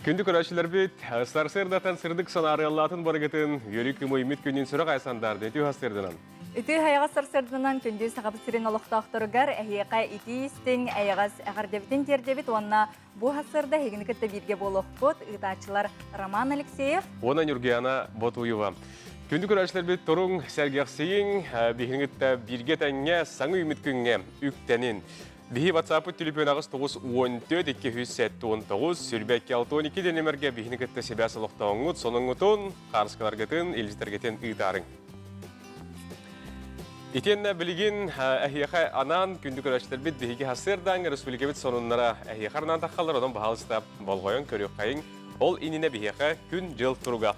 Күндү көрөөччүлэрбит, сарсыардatan сырдык санаарыаллаатын барыгытын үөрүү күмүймүт күнүн сүрэх айсандаарды үтүө сарсыарданан. Үтүө хайаҕас сарсыарданан күндү Сахабыт сирин олохтоохторугар эһиэхэ итии истиҥ, эйэҕэс эҕэрдэбитин тиэрдэбит уонна бу сарсыарда эһигини кытта бииргэ буолуохпут ыытааччылар Роман Алексеев уонна Нюргиана Ботуева. Күндү көрөөччүлэрбит туруҥ, сэргэхсийиҥ, биһигини кытта бииргэ тэҥҥэ саҥа үүммүт күҥҥэ үктэнин. Биһи WhatsApp-ыт түлүпүөн 8 9 14 279 22 62 дэнэмэргэ биһини кытта сибээс олохтооҥҥут, сонуҥҥутун, хаарыскаларгытын, илдьитэргитин ыытаарыҥ. Итиэннэ билигин эһиэхэ анаан күндү көрөөччүлэрбит биһиги сарсыардааҥҥы республикабыт сонуннара эһиэхэ анаан таххаллар, онон баһаалыста болҕойон көрүөххэйиҥ. Ол иннинэ биһиэхэ күн-дьыл туруга.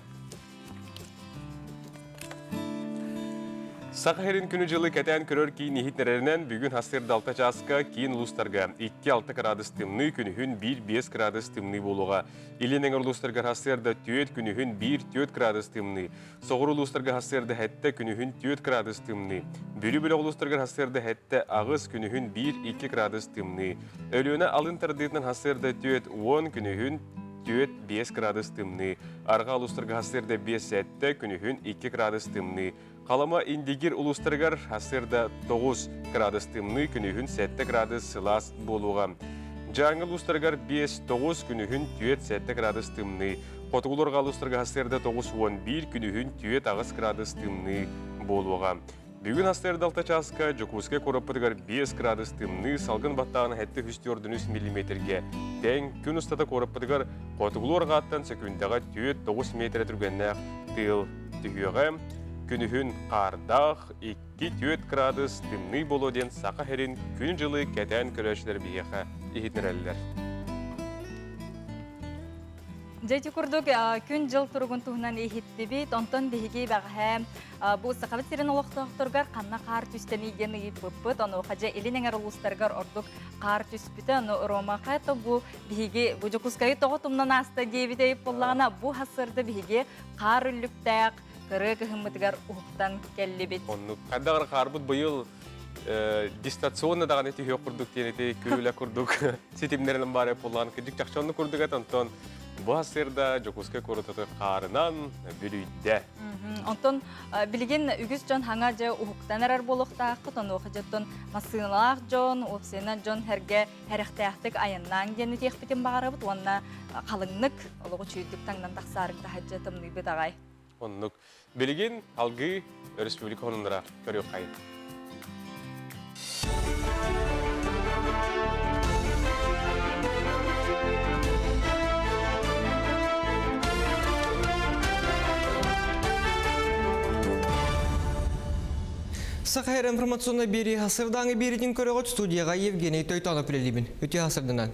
Саха сирин күнү-дьылы кэтээн көрөр киин иһитиннэрэринэн, бүгүн сарсыарда 6 чааска киин улуустарга 2-6 кыраадыс тымныы, күнүһүн 1-5 кыраадыс тымныы буолуоҕа. Илин эҥэр улуустарга сарсыарда 4, күнүһүн 1-4 кыраадыс тымныы. Соҕуруу улуустарга сарсыарда 7, күнүһүн 4 кыраадыс тымныы. Бүлүү бөлөх улуустарыгар сарсыарда 7, 8, күнүһүн 1-2 кыраадыс тымныы. Өлүөнэ алын тардыытынан сарсыарда 4, 10, күнүһүн 4-5 кыраадыс тымныы. Арҕаа улуустарга сарсыарда 5-7, күнүһүн 2 кыраадыс тымныы. Халыма Индигир улуустарыгар сарсыарда 9 кыраадыс тымныы, күнүһүн 7 кыраадыс сылаас буолуоҕа. Дьааҥы улуустарыгар 5-9, күнүһүн 4-7 кыраадыс тымныы. Хотугуларга улуустарга сарсыарда 9-11, күнүһүн 4-8 кыраадыс тымныы буолуоҕа. Бүгүн астыыр далта чааска Дьокуускай куораппытыгар 5 градус тымныы, салгын баттааҕын 743 миллиметргэ тэҥ. Күн устата куораппытыгар хотугулуу арҕааттан сөкүүндэҕэ 4-9 метрэ түргэннээх тыал түһүөҕэ. Күнүһүн хаардаах 2-4 градус тымныы буолуо диэн Саха сирин күн-дьылы кэтээн көрөөччүлэр биһиэхэ иһитиннэрэллэр. Дьэ ити курдук күн-дьыл туругун туһунан иһиттибит. Онтон биһиги бэҕэһээ бу Сахабыт сирин олохтоохторугар ханна хаар түстэний диэн ыйыппыппыт. Онуоха дьэ илин эҥэр улуустарыгар ордук хаар түспүтэ. Ону Ромаха то бу биһиги бу Дьокуускайы тоҕо тумнан ааста диэбит ыйып буоллаҕына, бу сарсыарда биһиги хаар үллүктээх кырыы кыһыммытыгар уһуктан кэллибит. Оннук. Хайдах хаарбыт быйыл дистанционно даҕаны түһүөх курдук диэн ити күрүлэ курдук ситимнэринэн баар буоллаҕын кырдьык чахчы оннук курдук эт онтон бу сырда Дьокуускай куорататы хаарынан бүрүйдэ. Онтон билигин үгүс дьон хаҥа дьэ уһуктан эрэр буолуохтааххыт, онуоха дьоттон массыыналаах дьон, уопсайынан дьон сэргэ сэрэхтээхтик айаннаан диэн этиэхпитин баҕарабыт уонна халыҥнык олоҕу чүйдүк таҥнан тахсаарыҥ таһырдьа тымныйбыт аҕай. Оннук. Билигин алгыы өрөспүүбүлүкэ хонуннара көрүөххэйин. Саха информационнай биэрии хасырдааҥы биэритин көрөҕүт студияға Евгений Тойтонов үлэлиибин. Үтүө хасырдынан.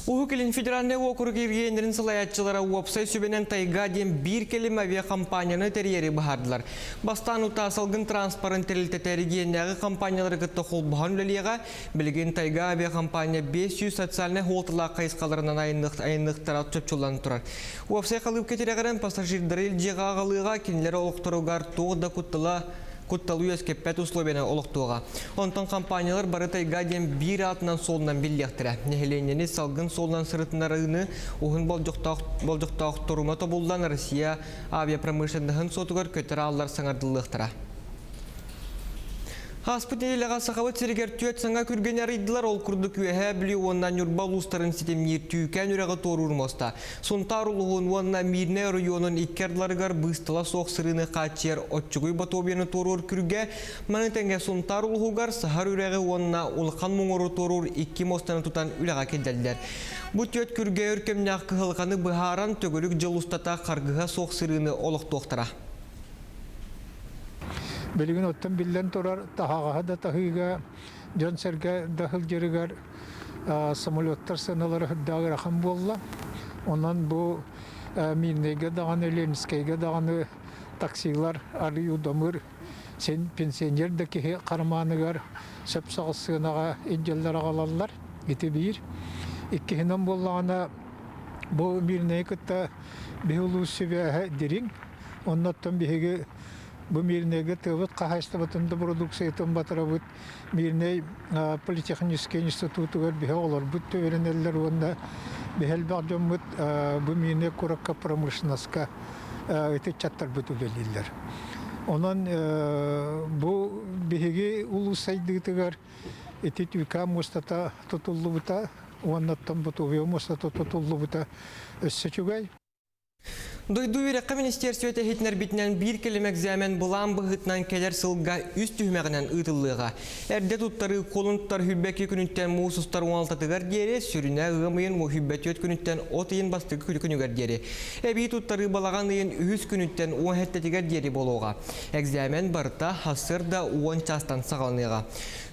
Уһук Илин федеральнай уокурук иргиэннэрин салайааччылара уопсай сүбэнэн Тайга диэн биир кэлим авиакомпанияны тэрийэри быһаардылар. Бастаан утаа салгын транспорын тэрилтэтэ регионнааҕы компаниялары кытта холбоһон үлэлиэҕэ. Билигин Тайга авиакомпания 500 социальнай суолталаах хайысхаларынан айанныахтара чопчуллан турар. Уопсай халыыпка тирэҕирэн пассажирдары илдьиэҕэ аҕалыаҕа, кинилэр олохторугар туох да куттала кутталы үөскэппэт условияны олохтуоҕа. Онтон компаниялар бары тайга диэн биир аатынан суолунан биллиэхтэрэ. Нэһилиэнньэни салгын суолунан сырытынарыыны уһун болдьохтоох, болдьохтоох торума тобуллан Россия авиапромышленноһын суотугар көтөр ааллар саҥардыллыахтара. Ааспыт нэдиэлэҕэ Сахабыт сиригэр түөрт саҥа күргэни арыйдылар. Ол курдук Үөһээ Бүлүү уонна Ньурба улуустарын ситимниир Түүкээн үрэҕи туоруур муоста. Сунтаар улууһун уонна Миирнэй оройуонун икки ардыларыгар быыстала суох сырыыны хааччыйар Оччугуй Ботуобуйаны туоруур күргэ, маны тэҥэ Сунтаар улууһугар Саһар үрэҕи уонна Улахан Муҥуру туоруур икки муостаны тутан үлэҕэ киллэрдилэр. Бу түөрт күргэ өр кэмнээх кыһалҕаны быһааран, төгүрүк дьыл устата харгыһа суох сырыыны олохтуохтара. Билигин оттон биллэн турар таһаҕаһы да таһыыга, дьон-сэргэ да сылдьарыгар самолеттар сыаналара үрдээх ыарахан буолла. Онон бу Мирнэйгэ даҕаны, Ленскэйгэ даҕаны таксилар арый удамыр син пенсионер да киһи хармааныгар сөп соҕус сыанаҕа илдьэллэр аҕалаллар. Ити биир. Иккиһинэн буоллаҕына бу Мирнэйи кытта биһи улуус сибээһэ дириҥ. Оннуттан биһиги бу Мирнэйгэ тыабыт хаһаайыстыбатын да продукциятын батарабыт. Мирнэй политехническэй институтугар биһи оҕолорбут үөрэнэллэр уонна Биһи элбэх дьоммут бу Миирнэй куоракка промышленноска ыччаттарбыт үлэлииллэр. Онон бу биһиги улуус сайдыытыгар ити Түүкаа муостата тутуллубута уонна оттон Ботуобуйа муостата тутуллубута өссө үчүгэй. Дойду үөрэххэ министиэристибэтэ иһитиннэрбитинэн биир кэлим экзамен былаан быһыытынан кэлэр сылга үс түһүмэҕинэн ыытыллыаҕа. Эрдэ туттарыы кулун тутар сүүрбэки күнүттэн муус устар уон алтатыгар диэри, сүрүнэ ыам ыйын 24 күнүттэн от ыйын бастакы күнүгэр диэри. Эбии туттарыы балаҕан ыйын үһүс күнүттэн 17-тигэр диэри буолуоҕа. Экзамен барыта сарсыарда 10 чаастан саҕаланыаҕа.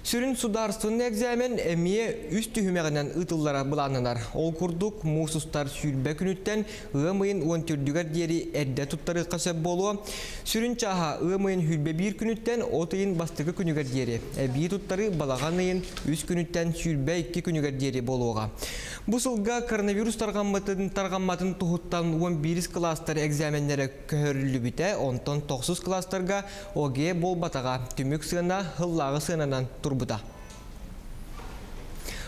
Сүрүн судаарыстыбаннай экзамен эмиэ үс түһүмэҕинэн ыытыллара былааннанар. Ол курдук, муус устар 20 күнүттэн ыам ыйын 14-үгэр диэри эрдэ туттарыахха сөп буолуо. Сүрүн чааһа ыам ыйын 21 күнүттэн от ыйын бастакы күнүгэр диэри, эбии туттарыы балаҕан ыйын үс күнүттэн 22 күнүгэр диэри буолуоҕа. Бу сылга коронавирус тарҕаммытын тарҕамматын туһуттан 11 кылаастар экзаменнэрэ көһөрүллүбүтэ, онтон тохсус кылаастарга ОГЭ буолбатаҕа, түмүк сыана сыллааҕы сыананан турбута.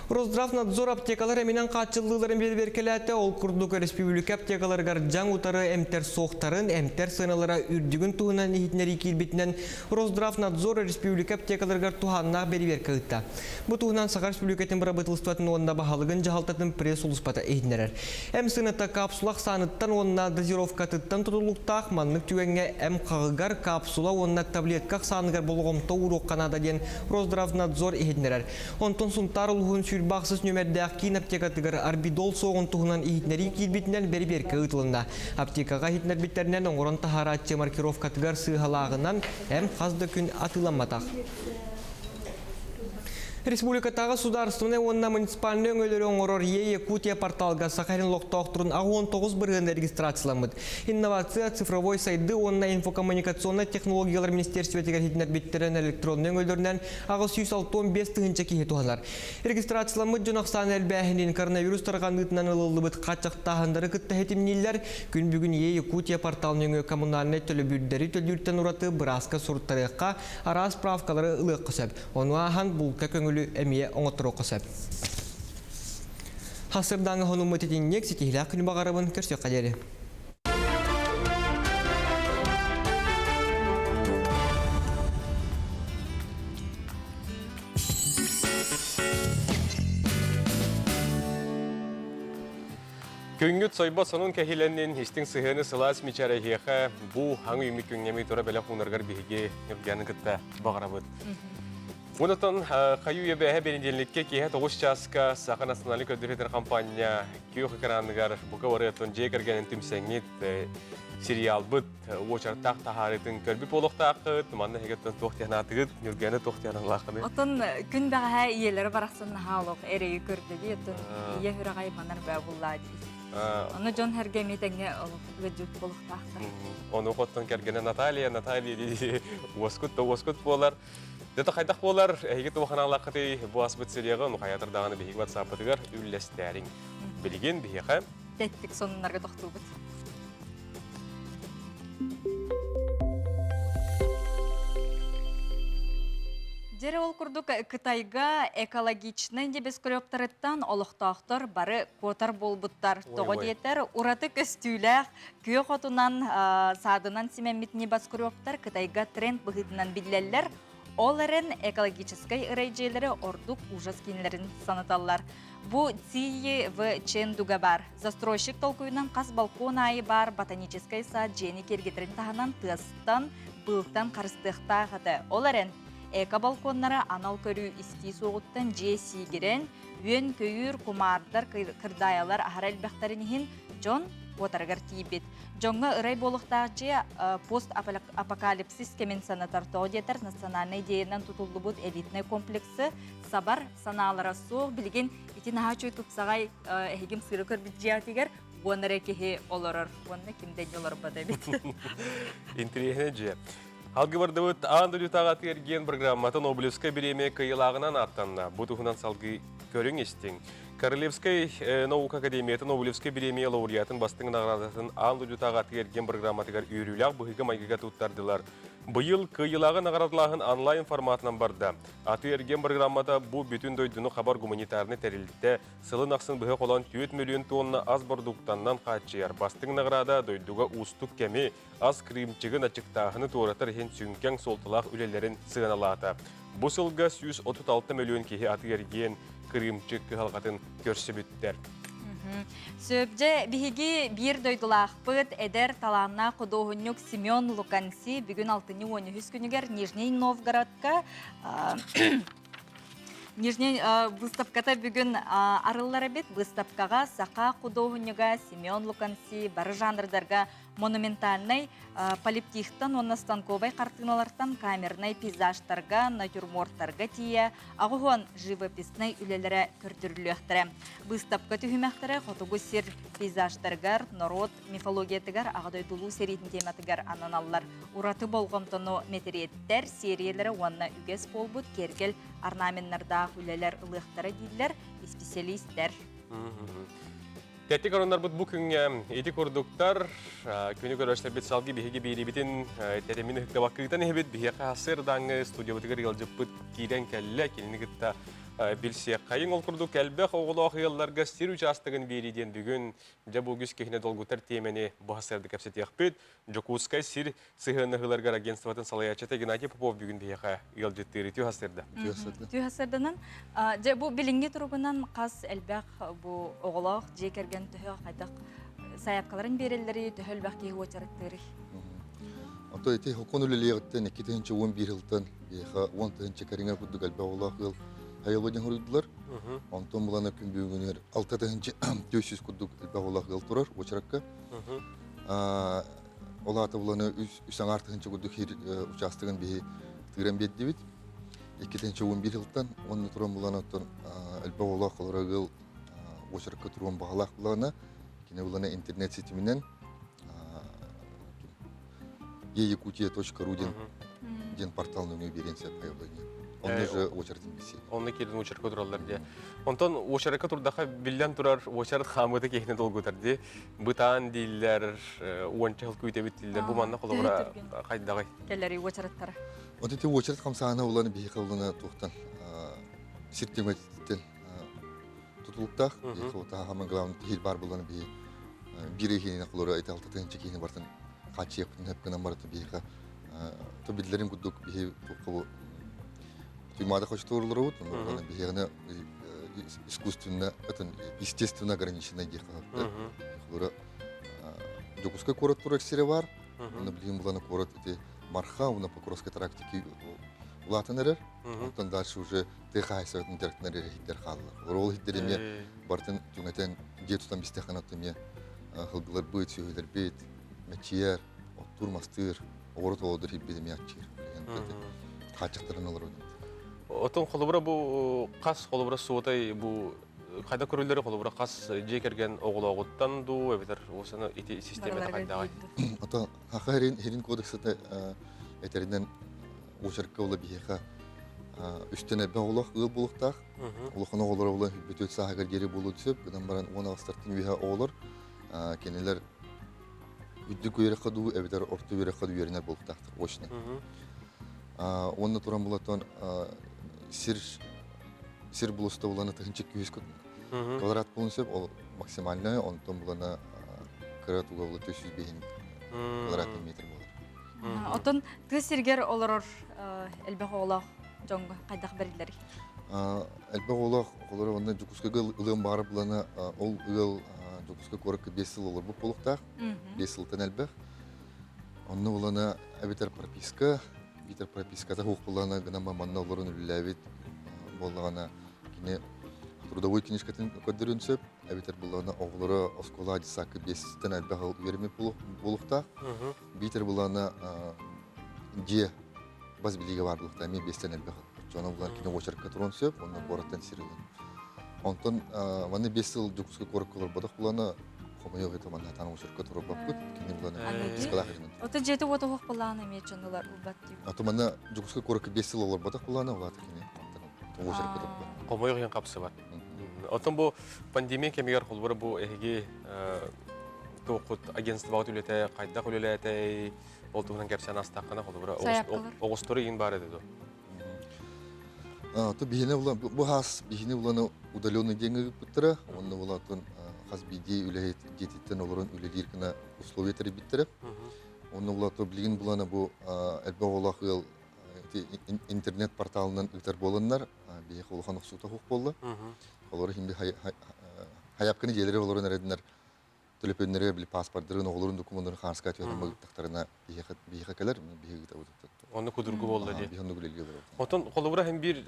Росздравнадзор аптекалар эминэн хааччыллыыларын бэрэбиэркэлээтэ. Ол курдук өрөспүүбүлүкэ аптекаларыгар дьаҥ утары эмтэр суохтарын, эмтэр сыаналара үрдүгүн туһунан иһитиннэрии киирбитинэн Росздравнадзор өрөспүүбүлүкэ аптекаларыгар туһааннаах бэрэбиэркэ ыытта. Бу туһунан Саха Республикатын бырабыыталыстыбатын уонна баһылыгын дьаһалтатын пресс-сулууспата иһитиннэрэр. Эм сыаната капсула ахсааныттан уонна дозировкатыттан тутулуктаах маннык түгэҥҥэ эм хаҕыгар капсула уонна таблетка ахсааныгар болҕомто ууруохха наада диэн Росздравнадзор иһитиннэрэр. Онтон Сунтаар улууһун 26 нүөмэрдээх киин аптекатыгар арбидол суоҕун туһунан иһитиннэрии киирбитинэн бэрэбиэркэ ыытылынна. Аптекаҕа иһитиннэрбиттэринэн оҥорон таһаарааччы маркировкатыгар сыыһалааҕынан эм хас да күн атыыламматах. Республикатааҕы судаарыстыбаннай уонна муниципальнай өҥөлөрү оҥорор Е-Якутия порталга Саха сирин олохтоохторун 69% регистрацияламмыт. Инновация, цифровой сайдыы уонна инфокоммуникационнай технологиялар министиэристибэтигэр иһитиннэрбиттэрин электроннай өҥөлөрүнэн 865 тыһыынча киһи туһанар. Регистрацияламмыт дьон ахсаана элбээһинин коронавирус тарҕаныытынан ылыллыбыт хааччахтааһыннары кытта ситимнииллэр. Күн бүгүн Е-Якутия портал нөҥүө коммунальнай төлөбүрдэри төлүүртэн ураты бырааска суруттарыахха, араас справкалары ылыахха сөп. Ону ааһан булка көҥүлү эмиэ оҥотторуохха сөп. Хасырдааҥы хонуммут итинник ситиһилээх күнү баҕарабын көрсүөххэ диэри. Күҥҥүт сойбот сонун кэһиилэннин, истиҥ сыһыаны сылаас мичээр эһиэхэ бу хаҥ үүммүт күҥҥэ тура бэлэх уунаргар биһиги Ньургуяны кытта баҕарабыт. Онтон хайыы үйэ бэнидиэнньиккэ киэһэ 9 чааска Саха национальнай көрдөрүүтэр компания күөх экраныгар бука барыатын дьиэ кэргэнин түмсэҥҥит сериалбыт уочараттаах таһаарыытын көрбүт буолуохтааххыт. Манна эһигиттэн туох диэн аатыгыт, Ньургуяны туох диэн аналааххыный? Отон күн бэҕэһээ ийэлэрэ барахсан наһаа олох эрэйи көрдө дии. Оттон ийэ сүрэҕэй манар бээ буллаа дии. Ону дьон сэргэ эмиэ тэҥҥэ олох ыалдьыт буолуохтаахтар. Ону оттон кэргэнэ Наталья, Наталья дии уоскут да уоскут буолар. Дето хайдах буолар, эһиги туох аналааххытый бу аспыт серияҕа, ону хайатыр даҕаны биһиги ватсаппытыгар үллэстээриҥ. Билигин биһиэхэ Тэттик сонуннарга тохтуубут. Дьэрэ ол курдук Кытайга экологичнай небоскребтарыттан олохтоохтор бары куотар буолбуттар. Тоҕо диэтэр, ураты көстүүлээх күөх отунан саадынан симэммит небоскребтар Кытайга тренд быһыытынан биллэллэр. Ол эрэн экологическай ырай дьиэлэрэ ордук ужас кииннэрин санаталлар. Бу Ци В Чендуга баар. Застройщик толкуйунан хас балкон аайы баар ботаническай сад дьиэни киэргэтэрин таһынан тыастан, быылтан харыстыахтаах этэ. Ол эрэн, эко-балконнара анал көрүү-истии суоҕуттан дьиэ сиигирэн, үөн-көйүүр, кумаардар, кырдаайалар аһара элбэхтэрин иһин дьон куотарыгар тиийбит. Дьоҥҥо ырай буолуохтаах дьиэ пост-апокалипсис кэмин санатар тоҕо диэтэр национальнай идеянан тутуллубут элитнай комплексы сабар санаалара суох. Билигин ити наһаа үчүгэй тупсаҕай эһигим сыыры көрбүт дьиэҕитигэр уон эрэ киһи олорор. Уонна ким да олорбот эбит. Интэриэһинэй дьиэ. Алгы бардыбыт аан дойдутааҕы атыы-эргиэн программата Нобелевскай бириэмийэ кыайыылааҕынан ааттанна. Бу туһунан салгыы көрүҥ истиҥ. Королевскай наука академията Нобелевскай бириэмийэ лауреатын бастыҥ наҕараадатын аан дойдутааҕы атыы-эргиэн программатыгар үөрүүлээх быһыыга-майгыга туттардылар. Быйыл кыайыылааҕы наҕараадалааһын онлайн форматынан барда. Атыы-эргиэн бырагырааммата бу бүтүн дойдуну хабар гуманитарнай тэрилтэ сылын ахсын быһа холоон 4 мөлүйүөн тонна ас бородууктанан хааччыйар. Бастыҥ наҕараада дойдуга уустук кэми, ас кырыымчыгын аччыктааһыны туоратар иһин сүҥкэҥ суолталаах үлэлэрин сыаналаата. Бу сылга 136 мөлүйүөн киһи атыы-эргиэн кырыымчык кыһалҕатын көрсүбүттэр. Сөп дьэ, биһиги биир дойдулаахпыт, эдэр талааннаах худуоһунньук Семен Луканси бүгүн алтынньы 13 күнүгэр Нижний Новгородка Нижний выставката бүгүн арыллар эбит. Выставкаҕа саха худуоһунньуга Семен Луканси бары жанрдарга монументальнай полиптихтан уонна станковай хартыыналартан камернай пейзажтарга, натюрморттарга тиийэ аҕыһуон живописнай үлэлэрэ көрдөрүлүөхтэрэ. Быыстапка түһүмэхтэрэ хотугу сир пейзажтарыгар, норуот мифологиятыгар, Аҕа дойду Улуу сэриитин тематыгар ананаллар. Ураты болҕомтону мэтириэттэр, сиэриялэрэ уонна үгэс буолбут киэргэл орнаменнардаах үлэлэр ылыахтара дииллэр исписэлиистэр. Тэттик ороннорбут бу күҥҥэ ити курдуктар күнү көрөөччүлэрбит салгыы биһиги биэриибитин тэтимин ыһыктабаккыытан иһэбит. Биһиэхэ сырдааҥҥы студиябытыгар ыалдьыппыт киирэн кэллэ. Кинини кытта билсиэххэйиҥ. Ол курдук элбэх оҕолоох ыалларга сир учаастагын биэрии диэн бүгүн дьэ бу үгүс киһини долгутар тиэмэни бу сырды кэпсэтиэхпит. Дьокуускай сир сыһыаннаһыыларыгар агентствотын салайааччыта Геннадий Попов бүгүн биһиэхэ ыалдьыттыыр. Үтүө сарсыарда. Үтүө сарсыарда. Үтүө сарсыарданан. Дьэ бу билиҥҥи туругунан хас элбэх бу оҕолоох дьиэ кэргэн төһө хайдах сайаапкаларын биэрэллэрий, төһө элбэх киһи уочараттыырый? Ото ити хокон үлэлиэҕиттэн 2011 сылтан биһиэхэ 10 тыһыынча кэриҥэ курдук элбэх оҕолоох ыал айылла диэн хоруйдулар. Онтон булана күн бүгүнүгэр 6 тыһыынча 400 курдук элбэх оҕолоох ыал турар уочаракка. Ол аата буланы үс аҥаар тыһыынча курдук хир учаастагын биһи тыыран биэрдибит. 2011 сылтан уонна туран булан оттон элбэх оҕолоох олорор ыал уочаракка туруон баҕалаах булана кини булана интернет ситиминэн eякутия.ру диэн диэн портал нөҥүө биэриэн сөп заявление. Онно же очередин билсиэ. Онно киирэн очередка тураллар дии. Онтон очередка турдаха биллэн турар очеред хаамыыта киһини долгутар дии. Бытаан дииллэр, уонча сыл күүтэбит дииллэр. Бу манна холобура хайдаҕый? Кэллэри очереттара. Вот эти очеред хамсаана улан биһиэхэ улана туохтан сир түҥэтиттэн тутулуктаах. Биһиэхэ таһааман главный тиһил бар булан биһи биир иһинэн холоро эти алта тыһынча киһини бартын хааччыйаппытын хөп гынан барыта биһиэхэ то биллэрин курдук биһи туохха Туймаада хочотуорларыбыт, онно биһиэхэ искусственно, это естественно ограниченное диэххэ Холура Дьокуускай куорат турар сирэ бар, онно билигин булана куорат ити Марха, уонна Покровскай трактики улаатан эрэр. Онтон дальше уже тыа хаһаайыстыбатын дьарыктанар эрэ иһиттэр хааллар. Ол иһиттэр эмиэ барытын түҥэтэн дьиэ тутан бистэххинэ эмиэ хылгыларбыт, сүөһүлэрбит, мэччийэр, оттуур-мастыыр, оҕуруот оҕолор иһиппит эмиэ аччыыр. Хааччахтарын олорон. Отон холобура бу хас холобура суотай бу хайда көрүллэри холобура хас дьиэ кэргэн оҕолооҕуттан дуу эбэтэр осаны ити системата хайдаҕай? Ото хаха херин херин кодексата этеринен очеркка ола биһиэхэ үстэн эбэ оҕолох ыал буолуохтаах. Улахан оҕолор ола бүтүт сааһыгар диэри буолуон сөп. Гынан баран уон аҕыстартан үөһэ оҕолор кинилэр үрдүк үөрэххэ дуу эбэтэр орто үөрэххэ дуу үөрэнэр буолуохтаахтар очно. Уонна туран булатон сир сир булуста булана тыһынча күүс квадрат буолун сөп ол максимальная онтон булана кыра туга була 405 квадратный метр буолар. Отон тыа сиригэр олорор элбэх оҕолоох дьоҥҥо хайдах бэриллэрий? Элбэх оҕолоох оҕолор онно Дьокуускайга ылыан баҕарар булана ол ыал Дьокуускай куоракка 5 сыл олорбут буолуохтаах. 5 сылтан элбэх. Онно булана эбэтэр прописка, биитэр прописката суох булана гынан манна олорон үлэлээбит буоллаҕына кини трудовой книжкатын көрдөрүөн сөп, эбэтэр буллаҕына оҕолоро оскуола детсадка биэстэн элбэх үөрэммит буолуохтаах. Биитэр буллаҕына дьиэ бас билиигэ баар буолуохтаах эмиэ биэстэн элбэх. Оччоҕуна булан кини уочарка туруон сөп, онно куораттан сир ылан. Онтон манна 5 сыл Дьокуускай куоракка олорботох булана хомойуох это манна таан уочарка турбаппыт. Кини булана пискалаах иринэн. Ото дьиэти уота суох булаана эмиэ дьоннулар ылбат диир. Ото манна Дьокуускай куоракка 5 сыл олорботох булана улаата кини уочарка турбат. Хомойуох иһин хапсыбат. Оттон бу пандемия кэмигэр холбура бу эһиги туоххут агентствоҕа үлэтэ хайдах үлэлээтэй? Ол туһунан кэпсээн астаххына холобура оҕустары иин баар этэ дуо? То биһине була бу хас биһине буланы удаленный диэҥҥэ ыыппыттара. Онно булатын хас биирдии үлэһит дьиэтиттэн олорон үлэлиир гына условия тэрийбиттэрэ. Онно булато билигин булана бу элбэх оҕолоох ыал интернет порталынан ыытар буоланнар биһиэхэ улахан охсуута суох буолла. Олору иһин хайапканы дьиэлэри олорон эрэдинэр төлөпүөннэригэр били паспордарын, оҕолорун докумуоннарын хааска түһэрэн ыыттахтарына биһиэхэ биһиэхэ кэлэр, биһиги ыытабыт. Онно кудургу буолла дии. Биһи оннук үлэлии олоробут. Отон холобура хим биир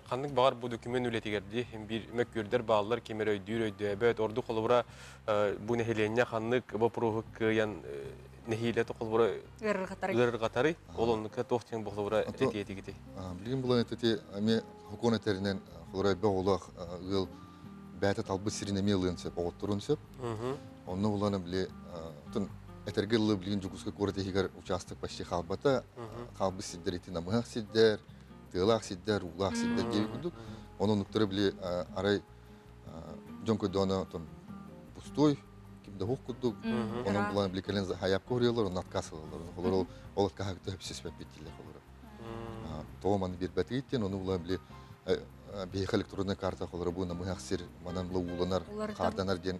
ханнык баҕар бу документ үлэтигэр дии хим биир мөккүөрдэр бааллар ким эрэ өйдүүр өйдөөбөт ордук холобура бу нэһилиэнньэ ханнык боппуруоһу кыайан нэһиилэ холобура ыарырҕатарый ол оннука туох диэн бу холобура этиэтигити Билигин булан эти эмиэ сокуон этэринэн холобура элбэх оҕолоох ыал бэйэтэ талбыт сирин эмиэ ылыан сөп, оҕотторун сөп. Онно булан били этэргэ дылы билигин Дьокуускай куорат иһигэр учаастак почти хаалбата. Хаалбыт сирдэр ити намыһах сирдэр, тыалаах сирдэр, уулаах сирдэр диэбит курдук. Онон оннуктары били арай дьон көрдөҕүнэ отон пустой, ким да хух курдук. Онон булан били кэлэн хайаапка уруйаллар, онно отказ ылаллар. Олор ол откаһа хөпсүспэппит дииллэр олору. Тоҕо маны биэрбэтигит диэн, ону булан били биһиэхэ электронная карта холоро бу намыһах сир манан була ууланар, хаарданар диэн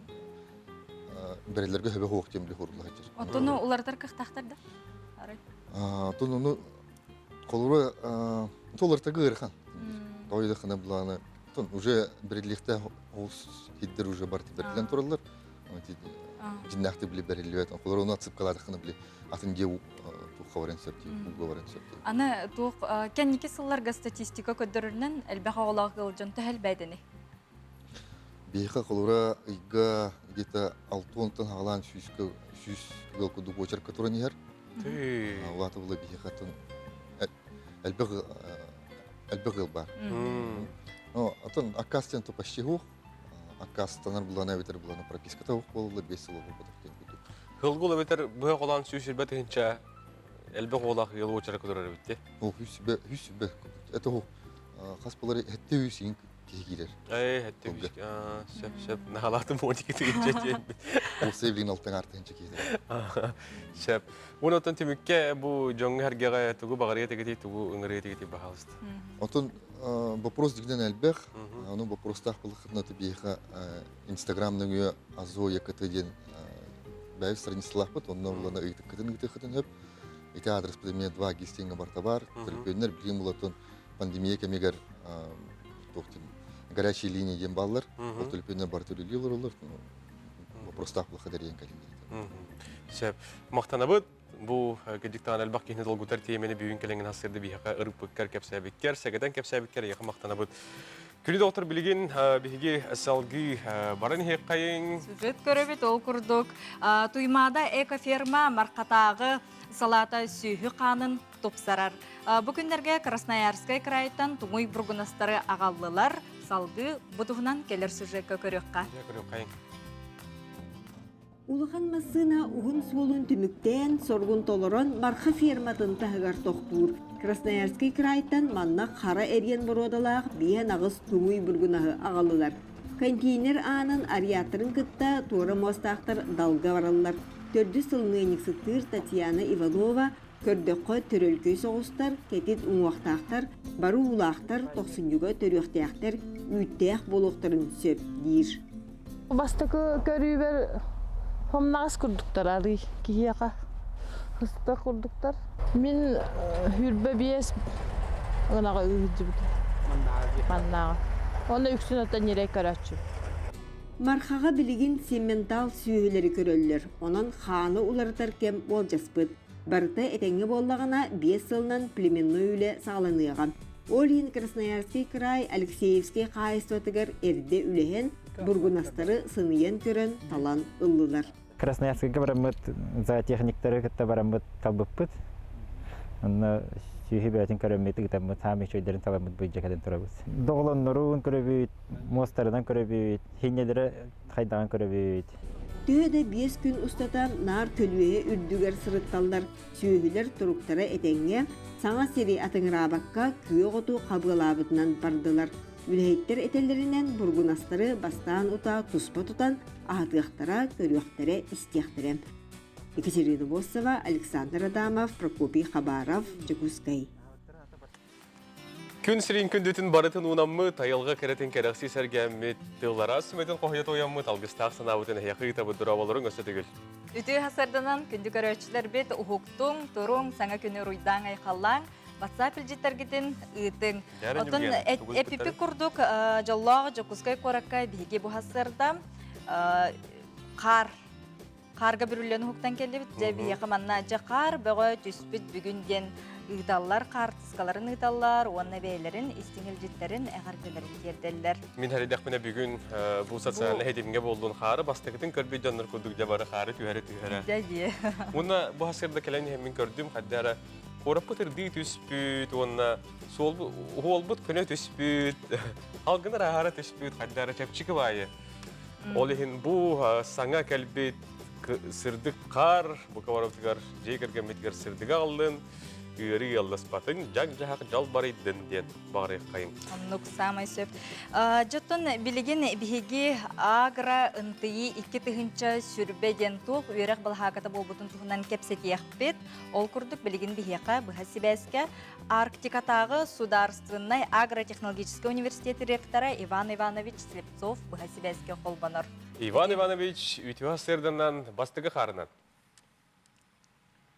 бэрилэргэ хөбө хуох диэн били хурула сылдьар. Оттону уларытар кыахтаахтар да? Арай. Оттон ону холоро толортага ыарахан. Той да хана буланы уже бирилихте оус хиддер уже бар бэрилэн тураллар. Дьиннээхти били бэриллибэт. Холоро ону отсыпкалаатаххына били атын дьиэ туохха баран сөп дии, ууга баран сөп дии. Аны туох кэнники сылларга статистика көрдөрөрүнэн элбэх оҕолоох ыал дьон төһө элбээтини? Биһиэхэ холура ыйга где-то алтыонтан хаалаан сүүскэ сүүс ыал курдук уочарка туран иһэр. Улаата була биһиэхэ элбэх элбэх ыал баар. Но атын аккаас диэн то почти суох. Аккаастанар булана эбэтэр булана прописката суох буолаллар биэс сыл олорботох диэн курдук. Хылгул эбэтэр быһа холоон сүүс тыһыынча элбэх оҕолоох ыал уочара көрөр эбит дии. Ол үс сүбэ үс сүбэ это хас болар хетте үс иин киһи киирэр. Эй, хетте үс сөп сөп наһалаатым 12 тыһыынча диэн. Ол севлин алтан артыһынча киирэр. Сөп. Уон оттон түмүккэ бу дьоҥҥо эргэҕэ тугу баҕарыа тигити тугу ыҥырыа тигити баһаалыста. Отон вопрос дигнен элбэх. Ону вопростаах булахытына биһиэхэ Инстаграм нөҥүө Азо ЯКТ диэн бэйэбит страницалаахпыт, онно булана ыйытыккытын ыытыаххытын сөп. Ити аадреспыт эмиэ 2 гистиҥҥэ барыта баар. Төлөпүөннэр билигин булатын пандемия кэмигэр туох диэн горячие линии диэн бааллар. Ол төлөпүөннэр барыта үлэлии олороллор. Вопростаах булаха дэрийэн кэлин. Сөп. Махтанабыт. Бу кырдьыктаан элбэх киһини долгутар тиэмэни бүгүн кэлэҥин ассырды биһиэхэ ырыппыккар кэпсээбиккэр, сэгэтэн кэпсээбиккэр эйиэхэ махтанабыт. Күлүү доктор билигин биһиги салгыы баран иһиэххэйиҥ. Сюжет көрөбүт ол курдук. Туймаада экоферма Мархатааҕы салаата сүөһү хаанын тупсарар. Бу күннэргэ Красноярскай крайтан туҥуй бургунастары аҕаллылар. Салгыы бу туһунан кэлэр сюжекка көрүөххэ. Көрүөххэйиҥ. Улахан массыына уһун суолун түмүктээн, соргун толорон Марха ферматын таһыгар тохтуур. Красноярскай кыраайтан манна хара эриэн боруодалаах биэһэн аҕыс туҥуй бургунаһы аҕаллылар. Контейнер аанын ариаторын кытта туора муостаахтар далга бараллар. Төрдүс сыл ыанньыксыттыыр Татьяна Иванова көрдөххө төрөлкөй соҕустар, кэтит уҥуохтаахтар, бары уулаахтар, тохсунньуга төрүөхтээхтэр, үүттээх буолуохтарын сөп диир. Бастакы көрүүбэр хомнаҕас курдуктар арый киһиэхэ сыстар курдуктар. Мин хүрбэ биэс ынаҕы ыыһыдьыбытым. Маннааҕы. Уонна үксүн оттон ньирэй көрөөччү. Мархаҕа билигин симментал сүөһүлэри көрөллөр, онон хааны уларытар кэм уолдьаспыт. Барыта этэҥҥэ буоллаҕына, биэс сылынан племенной үлэ саҕаланыаҕа. Ол иһин Красноярский край Алексеевскай хаһаайыстыбатыгар эрдэ үлэһэн, бургунастары сыныйан көрөн талан ыллылар. Красноярскайга бараммыт зоотехниктары кытта бараммыт талбыппыт. Онно сүөһү бэйэтин көрөммүт, ыытаммыт, саамай үчүгэйдэрин таламмыт быйдьа кэлэн турабыт. Доҕолонноруун көрөбүт, муостарынан көрөбүт, хинньэлэрэ хайдаҕын көрөбүт. Төһө да биэс күн устата наар көлүөһэ үрдүгэр сырытталлар, сүөһүлэр туруктара этэҥҥэ, саҥа сири атыҥыраабакка күөх оту хабыалаабытынан бардылар. Үлэһиттэр этэллэринэн бургунастары бастаан утаа туспа тутан аһатыахтара, көрүөхтэрэ, истиэхтэрэ. Екатерина Босова, Александр Адамов, Прокопий Хабаров, Дьокуускай. Күн сирин күндүтүн барытын уунаммыт, айылҕа кэрэтин кэрэхсии сэргээммит, тыллара сүмэтин хоһуйа туойаммыт, алгыстаах санаабытын эһиэхэ ыытабыт дорооболоруҥ өссө төгүл. Үтүө хасарданан күндү көрөөччүлэрбит уһуктуҥ, туруҥ, саҥа күнү уруйдааҥ айхаллааҥ, WhatsApp илдьиттэргитин ыытыҥ. Оттон эпипи курдук дьоллоох Дьокуускай куоракка биһиги бу хасырда хаар Хаарга бүрүллэн уһуктан кэллибит. Дьэ биһиэхэ манна дьэ хаар бөҕө түспүт бүгүн диэн ыыталлар, хаартыскаларын ыыталлар уонна бэйэлэрин истиҥ илдьиттэрин, эҕэрдэлэрин тиэрдэллэр. Мин сэрэйдэхпинэ бүгүн бу социальнай ситимҥэ буоллун хаары бастакытын көрбүт дьоннор курдук дьэ бары хаары түһэрэ түһэрэ. Дьэ дии. Уонна бу сырда кэлэн иһэммин көрдүм, хайда эрэ куораппыт ырдыы түспүт уонна суолбут көнө түспүт, алгынар аһара түспүт, хайда эрэ чэпчэки баайы. Ол иһин бу саҥа кэлбит сырдык хаар бука барыбытыгар дьиэ кэргэммитигэр сырдыгы аҕаллын, ыарыы ыалласпатын, дьаҥ-дьаһах дьалбарыйдын диэн баҕарыаххайыҥ. Оннук саамай сөп. Дьоттон билигин биһиги агро ынтыйыы 2020 диэн туох үөрэх балаһааката буолбутун туһунан кэпсэтиэхпит. Ол курдук билигин биһиэхэ быһа сибээскэ Арктикатааҕы судаарственнай агротехнологическай университет ректора Иван Иванович Слепцов быһа сибээскэ холбонор. Иван Иванович үтүө сырданан бастакы хаарынан.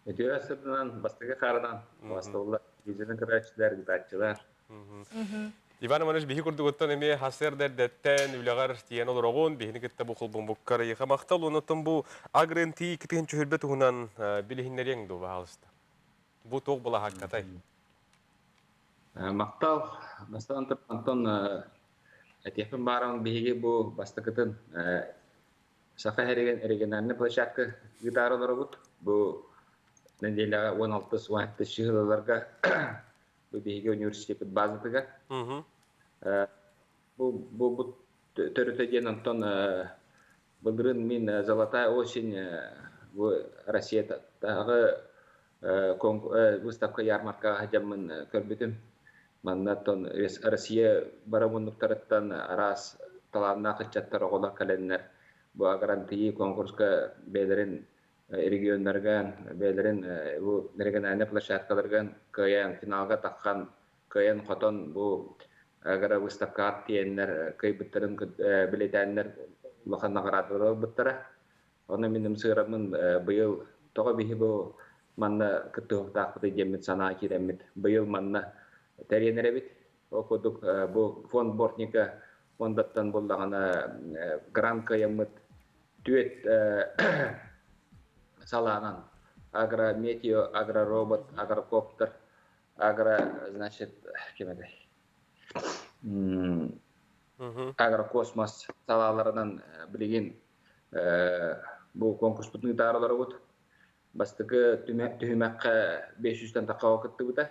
Үтүө сырданан бастакы хаарынан бастыллар телевизорын көрөөччүлэр, ыытааччылар. Иван Иванович биһи курдугуттан эмиэ хасыар эрдэттэн үлэҕэр тиийэн олороҕун, биһини кытта бу холбомбуккар ыйыха махтал, оннуттан бу агрын-тии кытыһын чөһүрбэ туһунан билиһиннэриэҥ дуу, баһаалыста. Бу туох былаһааккатай? Махтал. Бастаан Антон этиэхпин бааран биһиги бу бастакытын Саха эригэн региональный площадка ыытаары олоробут. Бу нэдиэлэҕэ 16-17 чыһылаларга бу биһиги университеппит базатыгар. Бу бу төрүтэ диэн онтон Былырыын мин «Золотая осень» бу Россиятааҕы выставка ярмаркаҕа сылдьаммын көрбүтүм. Манна оттон Россия бары муннуктарыттан араас талааннаах ыччаттар, оҕолор кэлэннэр бу гран-при конкурска бэйэлэрин регионнарыгар, бэйэлэрин бу региональнай площадкаларыгар кыайан финалга таххан, кыайан-хотон бу агро выставкаҕа тиийэннэр кыайбыттарын билэтээннэр улахан наҕараадалары ылбыттара. Ону мин ымсыыраммын быйыл тоҕо биһи бу манна кыттыһыахтаахпытый диэммит санаа киирэммит быйыл манна тэрийэн эрэбит. Ол курдук бу фонд Бортника фондаттан буллаҕына грант кыайаммыт түөрт салаанан агрометео, агроробот, агрокоптер агро, значит, ким этэй? Агрокосмос салааларынан билигин бу конкурспутун ыытаары олоробут. Бастакы түһүмэххэ 500-тэн тахха кыттыбыта.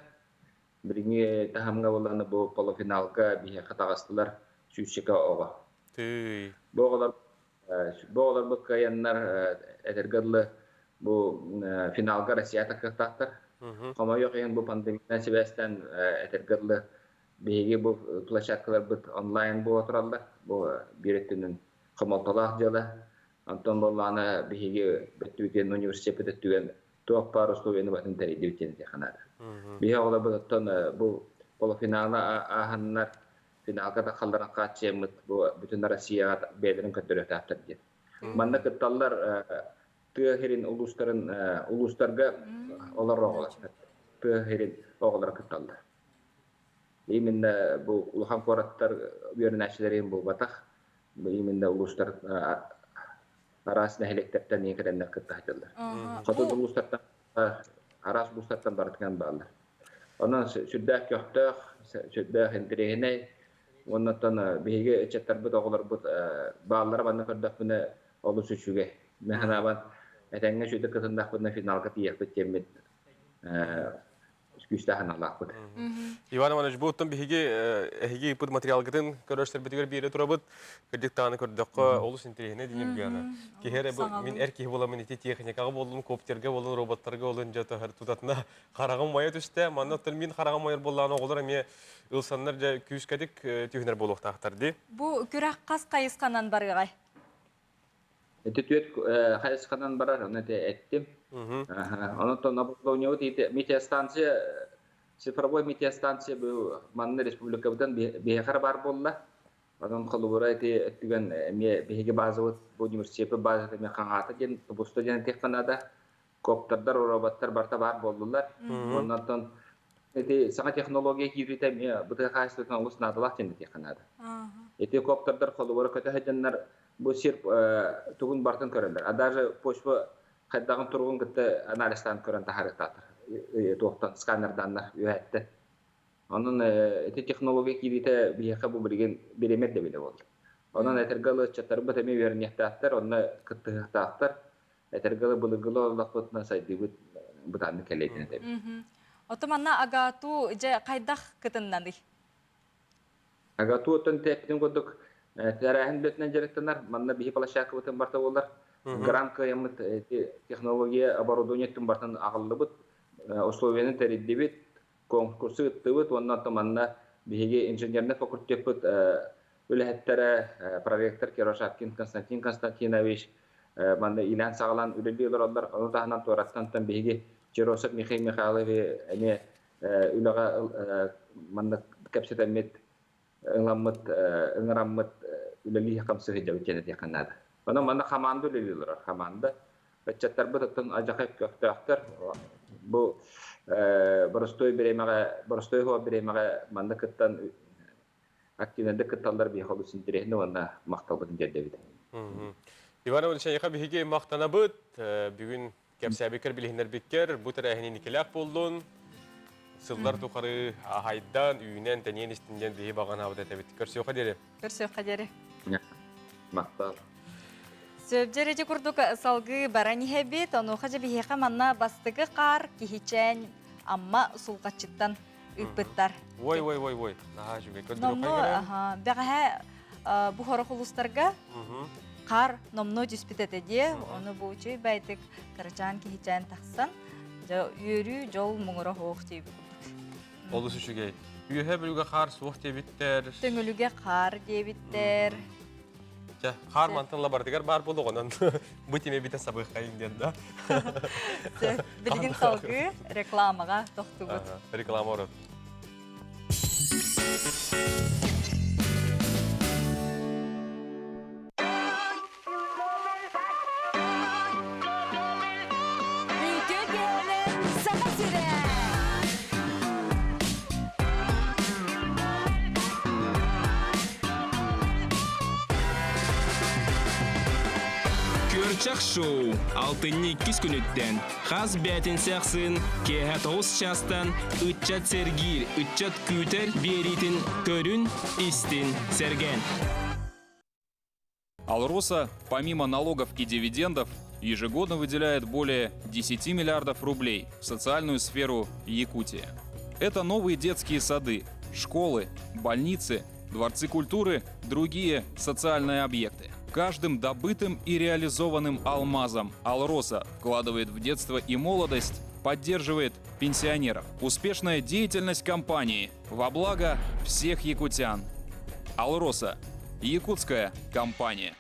Билиҥҥи таһымҥа буоллаҕына бу полуфиналга биһиэхэ таҕыстылар сүүсчэкэ оҕо. Тыый. Бу оҕолор Бу оҕолорбут кыайаннар этэргэ дылы бу финалга Россия тахсыахтаахтар. Хомойуох иһин бу пандемиянан сибээстээн этэргэ дылы биһиги бу площадкаларбыт онлайн буола тураллар. Бу биир өттүнэн хомолтолоох дьыала. Онтон буоллаҕына биһиги өттүбүтүн университеппит өттүгэр туох баар условияны батын тэрийдибит диэн этиэххэ наада. Биһиги оҕолорбут оттон бу полуфиналы ааһаннар финалга тахалларын хааччыйаммыт бу бүтүн Россияҕа бэйэлэрин көрдөрүөхтээхтэр диэн. Манна кытталлар тыа сирин улуустарын улуустарга олорор оҕолор тыа сирин оҕолоро кытталлар. Именно бу улахан куораттар үөрэнээччилэрин буолбатах, именно улуустар араас нэһилиэктэртэн ийэ кэлэннэр кытта сылдьаллар. Хоту улуустартан араас улуустартан барытынан бааллар. Онон сүрдээх көхтөөх, сүрдээх интэриэһинэй. Уонна оттон биһиги ыччаттарбыт, оҕолорбут бааллара манна көрдөхпүнэ олус үчүгэй. Мин санаабар, этэҥҥэ үчүгэйдик кытыннахпытына финалга тиийиэхпит диэммит күүстээх аналлаахпыт. Иван Иванович, бу оттон биһиги эһиги ыыппыт материалгытын көрөрсөрбүтүгэр биэрэ турабыт. Кырдьык даҕаны көрдөххө, олус интэриэһинэй диниргиана. Киһи эрэ мин эр киһи буоламмын ити техникаҕа буоллун, коптерга буоллун, роботтарга буоллун дьэ тутатына хараҕым уйа түстэ. Манна оттон мин хараҕым уйар буоллаҕына оҕолор эмиэ ылсаннар дьэ күүскэтик түһүнэр буолуохтаахтар дии. Бу күрэх хас хайысханан барыаҕай? Ити түөрт хайысханан барар, ону эттим. Онон оборудованиебыт метеостанция цифровой метеостанция бу манна республикабытын биһиэхэ бар буолла. Онон холобура ити өттүгэн эмиэ биһиги базабыт бу университеппит базата эмиэ хаҥаата диэн тубуста диэн этиэххэ наада. Коптердар, роботтар барыта баар буоллулар. Оннортон ити саҥа технология киириитэ эмиэ бытыга хаһаайыстыбатын олус наадалаах диэн этиэххэ наада. Ити коптердар холобура көтө сылдьаннар бу сир тугун барытын көрөллөр. А даже почва хайдаҕын туругун кытта анализтаан көрөн таһаарыахтаахтар. Туохтан сканердааннар үөһэттэн. Онон ити технология киириитэ биһиэхэ бу билигин бириэмэ ирдэбилэ буолла. Онон этэргэ дылы ыччаттарбыт эмиэ үөрэниэхтээхтэр, онно кыттыһыахтаахтар. Этэргэ дылы былыргылыы олордохпутуна сайдыыбыт бытааннык кэлиэтин этэбит. Ото манна АГАТУ дьэ хайдах кытыннаный? АГАТУ оттон тэппитин курдук тэрээһин үлэтинэн дьарыктанар. Манна биһи площадкабытын барта буолар. Грант кыайаммыт технология оборудование өттүн бартан аҕаллыбыт, условияны тэрийдибит, конкурсу ыттыбыт уонна оттон манна биһиги инженерный факультеппыт үлэһиттэрэ проректор Кирошаткин Константин Константинович манна иилээн-саҕалаан үлэлии олороллор. Ону таһынан туораттан биһиги Черосов Михаил Михайлович эмиэ үлэҕэ манна кэпсэтэммит ыҥыраммыт ыҥыраммыт үлэлии хамсыы сылдьабыт диэн этиэххэ наада. Онон манна хамаанда үлэлии олорор хамаанда. Ыччаттарбыт оттон адьаха көхтөөхтөр. Бу боростуой бириэмэҕэ, боростуой хуо бириэмэҕэ манна кыттан активнайдык кытталлар биһиэхэ олус интэриэһинэй уонна махталбытын тиэрдэбит. Иван Иванович, эйиэхэ биһиги махтанабыт. Бүгүн кэпсээбиккэр билиһиннэрбиккэр бу тэрээһин инникилээх буоллун. Сыллар тухары аһайдан, үүнэн, тэнийэн истин диэн биһи баҕанаабыт этэбит. Көрсүөххэ диэри. Көрсүөххэ диэри. Махтал. Сөбдьэр ити курдук салгыы баран иһэбит. Онуоха дьэ биһиэхэ манна бастакы хаар киһичээн Амма Сулҕаччыттан ыыппыттар. Ой, ой, ой, ой. Наһаа үчүгэй. Номнуо, бэҕэһээ бу хорох улуустарга хаар номнуо түспүт этэ диэ. Ону бу үчүгэй байтык кырачаан киһичээн тахсан, дьэ үөрүү, дьол муҥура суох диэбит курдук. Олус үчүгэй. Үөһэ бүлүгэ хаар суох диэбиттэр. Төҥүлүгэ хаар диэбиттэр. Чэ, хаар мантан лабардыгар баар буолуоҕунан бу тиме битэ сабыаххайын диэн да. Билигин салгыы рекламаҕа тохтубут. Реклама орот. Үтүө киһилэр Саха сирэ! Күөрчэх шоу алтынньы иккис күнүттэн хас бээтинсэ ахсын киэһэ тоҕус чаастан ыччат сэргиир, ыччат күүтэр биэриитин көрүн, истин, сэргээн. Алроса, помимо налогов и дивидендов, ежегодно выделяет более 10 миллиардов рублей в социальную сферу Якутии. Это новые детские сады, школы, больницы, дворцы культуры, другие социальные объекты. Каждым добытым и реализованным алмазом Алроса вкладывает в детство и молодость, поддерживает пенсионеров. Успешная деятельность компании во благо всех якутян. Алроса Якутская компания.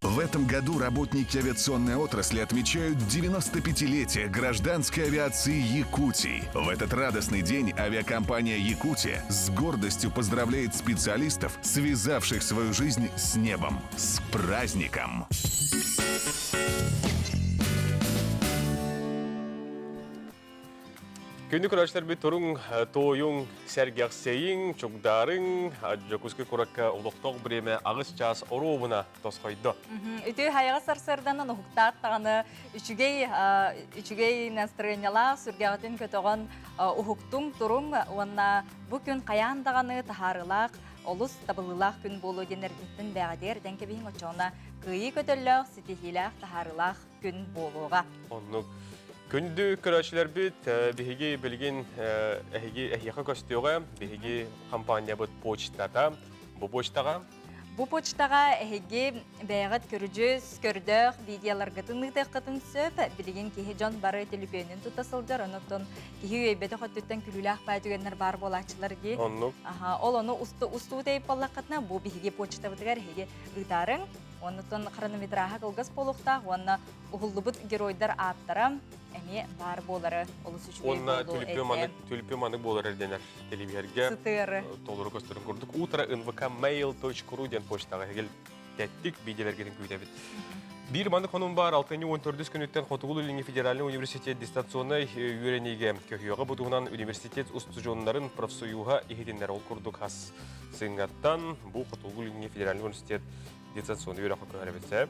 В этом году работники авиационной отрасли отмечают 95-летие гражданской авиации Якутии. В этот радостный день авиакомпания «Якутия» с гордостью поздравляет специалистов, связавших свою жизнь с небом. С праздником! Күндү көрөөччүлэрбит туруҥ, туойуҥ, сэргэхсэйиҥ, чугдаарыҥ, Дьокуускай куоракка олохтоох бириэмэ аҕыс чаас оруобуна тосхойдо. Үтүө хайаҕас сарсыарданан уһуктаат даҕаны үчүгэй үчүгэй настроениялаах сүргэҕитин көтөҕөн уһуктуҥ, туруҥ уонна бу күн хайаан даҕаны таһаарыылаах, олус табыллыылаах күн буолуо диэн эрдэттэн бэҕэтигэр этэн кэбиһиҥ оччоҕуна кыайыы көтөллөөх, ситиһиилээх, таһаарыылаах күн буолуоҕа. Оннук. Күндү көрөөччүлэрбит, биһиги билигин эһиги эһиэхэ көстүөҕэ, биһиги компаниябыт почтата. Бу почтаҕа Бу почтаҕа эһиги бэйэҕит көрүдьүс, көрдөөх видеоларгытын ыытыаххытын сөп. Билигин киһи дьон бары төлөпүөнүн тута сылдьар, онон киһи үөйбэтэх өттүттэн күлүүлээх баай түгэннэр баар буолааччылар дии. Оннук. Аха, ол ону устуу тэйип буоллаххытына, бу биһиги почтабытыгар эһиги ыытаарыҥ. Оннуттан хронометраһа кылгас буолуохтаах уонна уһуллубут геройдар ааттара эмиэ баар буолары олус үчүгэй Уонна буолуо түлүпү этэ. маннык түлүпү маннык буолар эрдэнэр телевизорга Сытыары. толору көстөрүн курдук утро nvkmail.ru диэн почтаҕа эһигил тэттик видеолэргитин күүтэбит. Биир маннык хонун баар алтынньы 14 күнүттэн Хотугу Илиҥҥи федеральнай университет дистанционнай үөрэниигэ көһүөҕэ бу туһунан университет устудьуоннарын профсоюһа иһитиннэр ол курдук хас сыҥгаттан бу Хотугу Илиҥҥи федеральнай университет дистанционнай үөрэххэ көһөрөбүт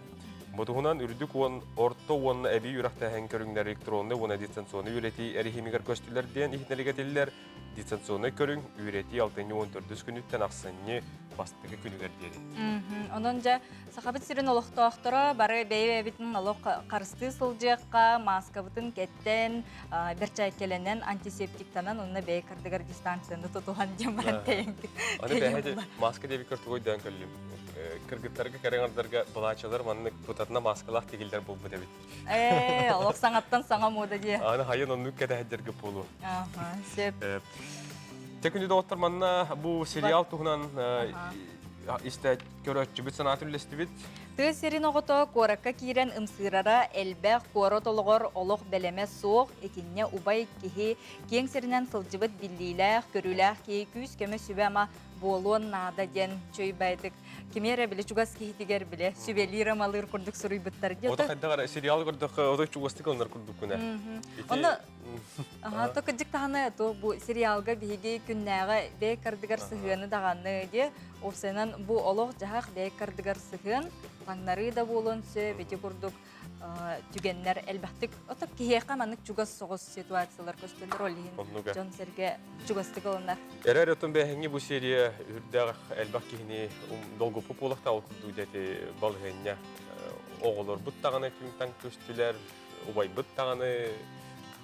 Бу туһунан үрдүк уон орто уонна эбии үөрэхтээһин көрүҥнэр электроннай уонна дистанционнай үөрэтии эрэһиимигэр көстүлэр диэн иһитиннэригэ этиллэр. Дистанционнай көрүҥ үөрэтии алтынньы 14 күнүттэн ахсынньы бастакы күнүгэр диэри. Онон дьэ Сахабыт сирин олохтоохторо бары бэйэ-бэйэбитин олох харыстыы сылдьыахха, мааскабытын кэттэн, бэрчээккэлэнэн, антисептиктанан уонна бэйэ кардыгар дистанцияны тутуһан диэн баран тэйэн. Аны бэйэ маска диэбиккэр тугу өйдөөн көрдүм. Кыргыттарга кэрэҥ былаачалар маннык тутатына маскалаах тигиллэр буолбут эбит. Ээ, олох саҥаттан саҥа муода дии. Аны хайын оннук кэтэһэрдэргэ буолуо. Аха, сөп. Те күнү доҕоттор манна бу сериал туһунан истэ көрөөччүбүт санаатын үллэстибит. Тыа сирин оҕото куоракка киирэн ымсыырара элбэх, куорат олоҕор олох бэлэмэ суох, итиннэ убай киһи киэҥ сиринэн сылдьыбыт биллиилээх, көрүүлээх киһи күүс-көмө сүбэ-ама буолуон наада диэн чөйбайтык кими эрэ били чугас киһитигэр биле сүбэлиир амалыыр курдук суруйбуттар диye. Ото хайдах эрэ сериал көрдөххө ото чугастык ылынар курдук күнэ. Онно Аха, то кырдьык даҕаны то бу сериалга биһиги күннээҕи бэйэ кардыгар сыһыаны даҕаны диye уопсайынан бу олох-дьаһах бэйэ кардыгар сыһыан таҥнарыы да буолуон сөп ити курдук түгэннэр элбэхтик ото киһиэхэ маннык чугас соҕус ситуациялар көстөллөр ол иһин дьон-сэргэ чугастык ылынар. Эрэр отон бэһиҥҥи бу серия үрдээх элбэх киһини долгуппут буолахта ол курдук дети балыһыанньа оҕолорбут даҕаны түҥ-таҥ көстүлэр убайбыт даҕаны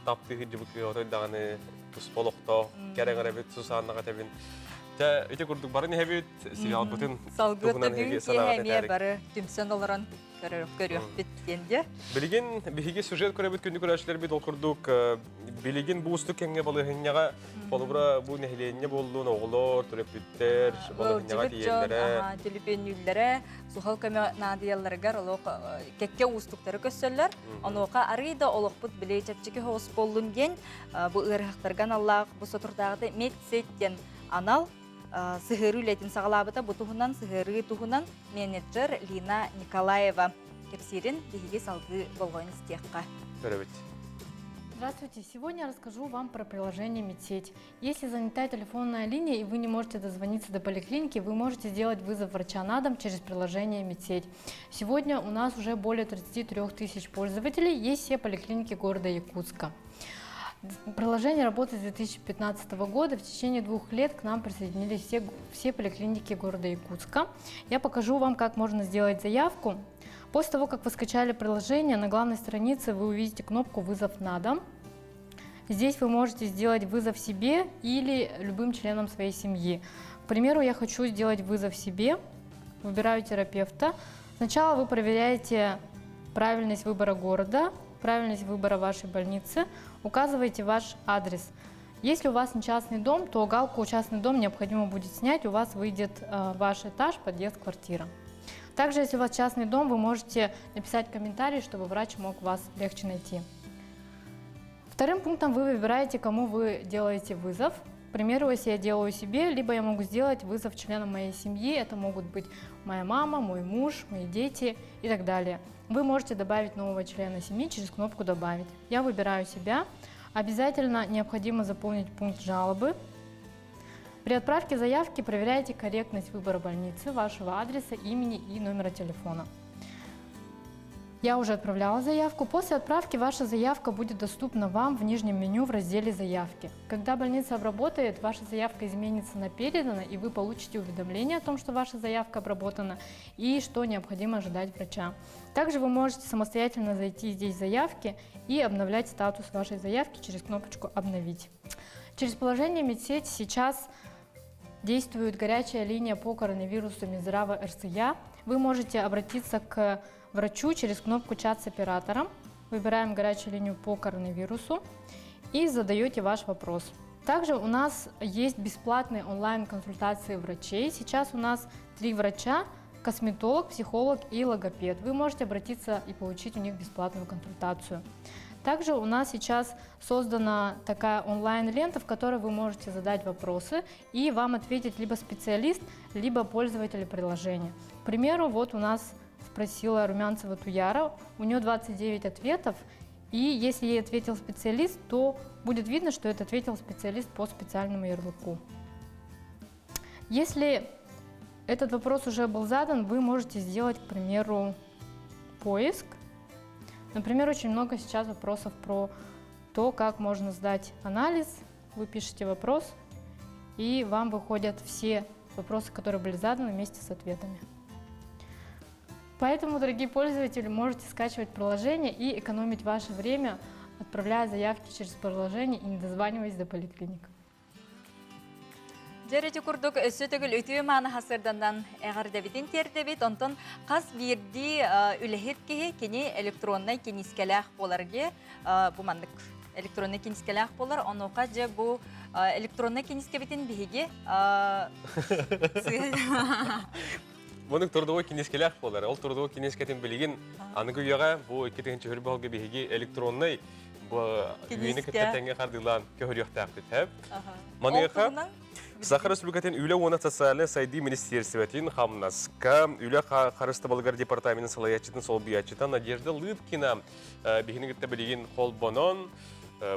таптыы дьыбык отой даҕаны туспа олохтоох кэрэҥэрэбит Сусаннаҕа этэбин Тэ ити курдук барын иһэбит сериалбытын Салгыы бүгүн киэһэ эмиэ бары түмсэн олорон көрүөхпүт диэн дьэ. Билигин биһиги сюжет көрөбүт күндү көрөөччүлэрбит ол курдук билигин бу уустук кэмҥэ балыһынньаҕа холобура бу нэһилиэнньэ буоллун оҕолор төрөппүттэр балыһынньаҕа тиийэллэрэ төлөпүөннүүллэрэ суһал көмө наадыйалларыгар олох кэккэ уустуктары көрсөллөр онуоха арыый да олохпут били чэпчэки соҕус буоллун диэн бу ыарыһахтарга аналлаах бу соторутааҕыта медсеть диэн анал сыһыарыы үлэтин саҕалаабыта. Бу туһунан сыһыарыы туһунан менеджер Лина Николаева кэпсиирин биһиги салгыы болҕойон истиэххэ. Көрөбүт. Здравствуйте! Сегодня я расскажу вам про приложение Медсеть. Если занята телефонная линия и вы не можете дозвониться до поликлиники, вы можете сделать вызов врача на дом через приложение Медсеть. Сегодня у нас уже более 33 тысяч пользователей, есть все поликлиники города Якутска. Приложение работает с 2015 года. В течение двух лет к нам присоединились все, все поликлиники города Якутска. Я покажу вам, как можно сделать заявку. После того, как вы скачали приложение, на главной странице вы увидите кнопку «Вызов на дом». Здесь вы можете сделать вызов себе или любым членам своей семьи. К примеру, я хочу сделать вызов себе. Выбираю терапевта. Сначала вы проверяете правильность выбора города, правильность выбора вашей больницы, указываете ваш адрес. Если у вас не частный дом, то галку «Частный дом» необходимо будет снять, у вас выйдет э, ваш этаж, подъезд, квартира. Также, если у вас частный дом, вы можете написать комментарий, чтобы врач мог вас легче найти. Вторым пунктом вы выбираете, кому вы делаете вызов. К примеру, если я делаю себе, либо я могу сделать вызов членам моей семьи. Это могут быть моя мама, мой муж, мои дети и так далее. Вы можете добавить нового члена семьи через кнопку «Добавить». Я выбираю себя. Обязательно необходимо заполнить пункт жалобы. При отправке заявки проверяйте корректность выбора больницы, вашего адреса, имени и номера телефона. Я уже отправляла заявку. После отправки ваша заявка будет доступна вам в нижнем меню в разделе «Заявки». Когда больница обработает, ваша заявка изменится на «Передано», и вы получите уведомление о том, что ваша заявка обработана и что необходимо ожидать врача. Также вы можете самостоятельно зайти здесь в «Заявки» и обновлять статус вашей заявки через кнопочку «Обновить». Через положение медсеть сейчас действует горячая линия по коронавирусу Минздрава РСЯ. Вы можете обратиться к врачу через кнопку «Чат с оператором». Выбираем горячую линию по коронавирусу и задаете ваш вопрос. Также у нас есть бесплатные онлайн-консультации врачей. Сейчас у нас три врача – косметолог, психолог и логопед. Вы можете обратиться и получить у них бесплатную консультацию. Также у нас сейчас создана такая онлайн-лента, в которой вы можете задать вопросы, и вам ответит либо специалист, либо пользователь приложения. К примеру, вот у нас спросила Румянцева Туяра, у нее 29 ответов, и если ей ответил специалист, то будет видно, что это ответил специалист по специальному ярлыку. Если этот вопрос уже был задан, вы можете сделать, к примеру, поиск. Например, очень много сейчас вопросов про то, как можно сдать анализ. Вы пишете вопрос, и вам выходят все вопросы, которые были заданы вместе с ответами. Поэтому, дорогие пользователи, можете скачивать приложение и экономить ваше время, отправляя заявки через приложение и не дозваниваясь до поликлиник. Дьэ ити курдук өссө төгүл үтүө мааны сарсыарданан эҕэрдэбитин тиэрдэбит, онтон хас биирдии үлэһит киһи кини электроннай киниискэлээх буоларге бу маннык электроннай кинискэлээх буолар. Онуоха дьэ бу электроннай кинискэбитин биһиги Мунук трудовой кинискэлээх буолар. Ол трудовой кинискэтин билигин аныгы үйэҕэ бу 2000 баһылга биһиги электроннай бу үйэни кытта тэҥҥэ хардыылаан көһөрүөхтээхпит. Һэ? Маныаха Саха Республикатын үлэ уонна социальнай сайдыы министиэристибэтин хамнаска үлэ харыстабылыгар департаменын салайааччытын солбуйааччыта Надежда Лыткина биһини кытта билигин холбонон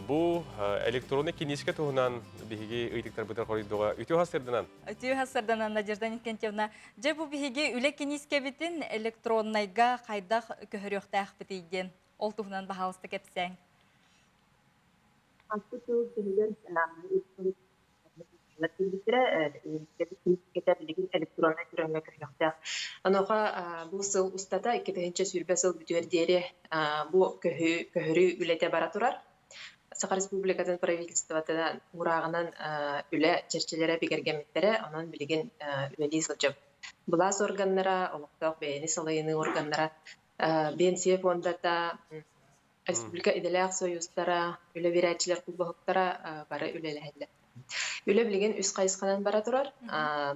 бу электронный киниискэ туһунан биһиги ыйытыктарбытыгар хоруйдуга үтүө сарсыарданан Үтүө сарсыарданан Надежда Никентьевна. Дьэ бу биһиги үлэ киниискэбитин электроннайга хайдах көһөрүөхтээхпитий диэн ол туһунан баһаалыста кэпсээҥ. Хаспыт сыл күһүгэр киирбиттэрэ билигин электроннай түрөҥҥө көһүөхтээх. Онуоха бу сыл устата 2020 сыл бүтүөр диэри бу көһөрүү үлэтэ бара турар. Саха Республикатын правительствотынан уурааҕынан үлэ чэрчилэрэ бигэргэммиттэрэ, онон билигин үлэлии сылдьабыт. Былаас органнара, олохтоох бэйэни салайыныы органнара, Биэнсийэ фондата, республика идэлээх союзтара, үлэ биэрээччилэр холбоһуктара бары үлэлэһэллэр. Үлэ билигин үс хайысханан бара турар.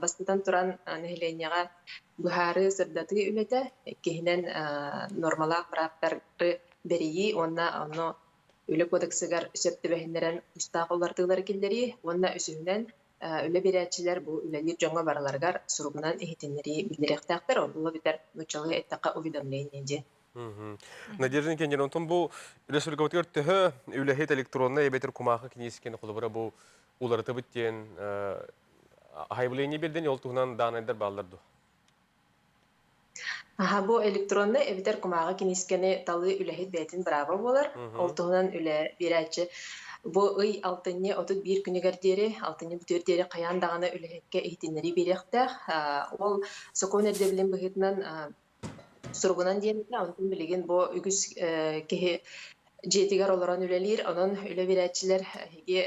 Бастатан туран, нэһилиэнньэҕэ быһаарыы, сырдатыы үлэтэ, иккиһинэн, нуормалаах бырааптары бэрийии уонна онно Үлэ кодексыгар сөп түбэһиннэрэн тустаах уларытыылары киллэрии уонна үсүһүнэн, үлэ биэрээччилэр бу үлэлиир дьоҥҥо барыларыгар суругунан иһитиннэрии биллэриэхтээхтэр, ол эбэтэр нууччалыы эттэххэ уведомление диэн. Надежда Никитична, онтон бу республикабытыгар төһө үлэһит электроннай эбэтэр кумаахы киниискэни холобура бу уларытабыт диэн заявление биэрдин, ол туһунан даанайдар бааллар дуо? Аһа, бу электроннай эбэтэр кумааҕы киниискэни талыы үлэһит бэйэтин бырааба буолар. Ол туһунан үлэ биэрээччи бу ый алтынньы 31 күнүгэр диэри, алтынньы бүтүөр диэри хайаан даҕаны үлэһиккэ иһитиннэрии биэриэхтээх. Ол сокуон ирдэбилин быһыытынан суругунан диэн этэ, онтон билигин бу үгүс киһи дьиэтигэр олорон үлэлиир, онон үлэ биэрээччилэр эһиги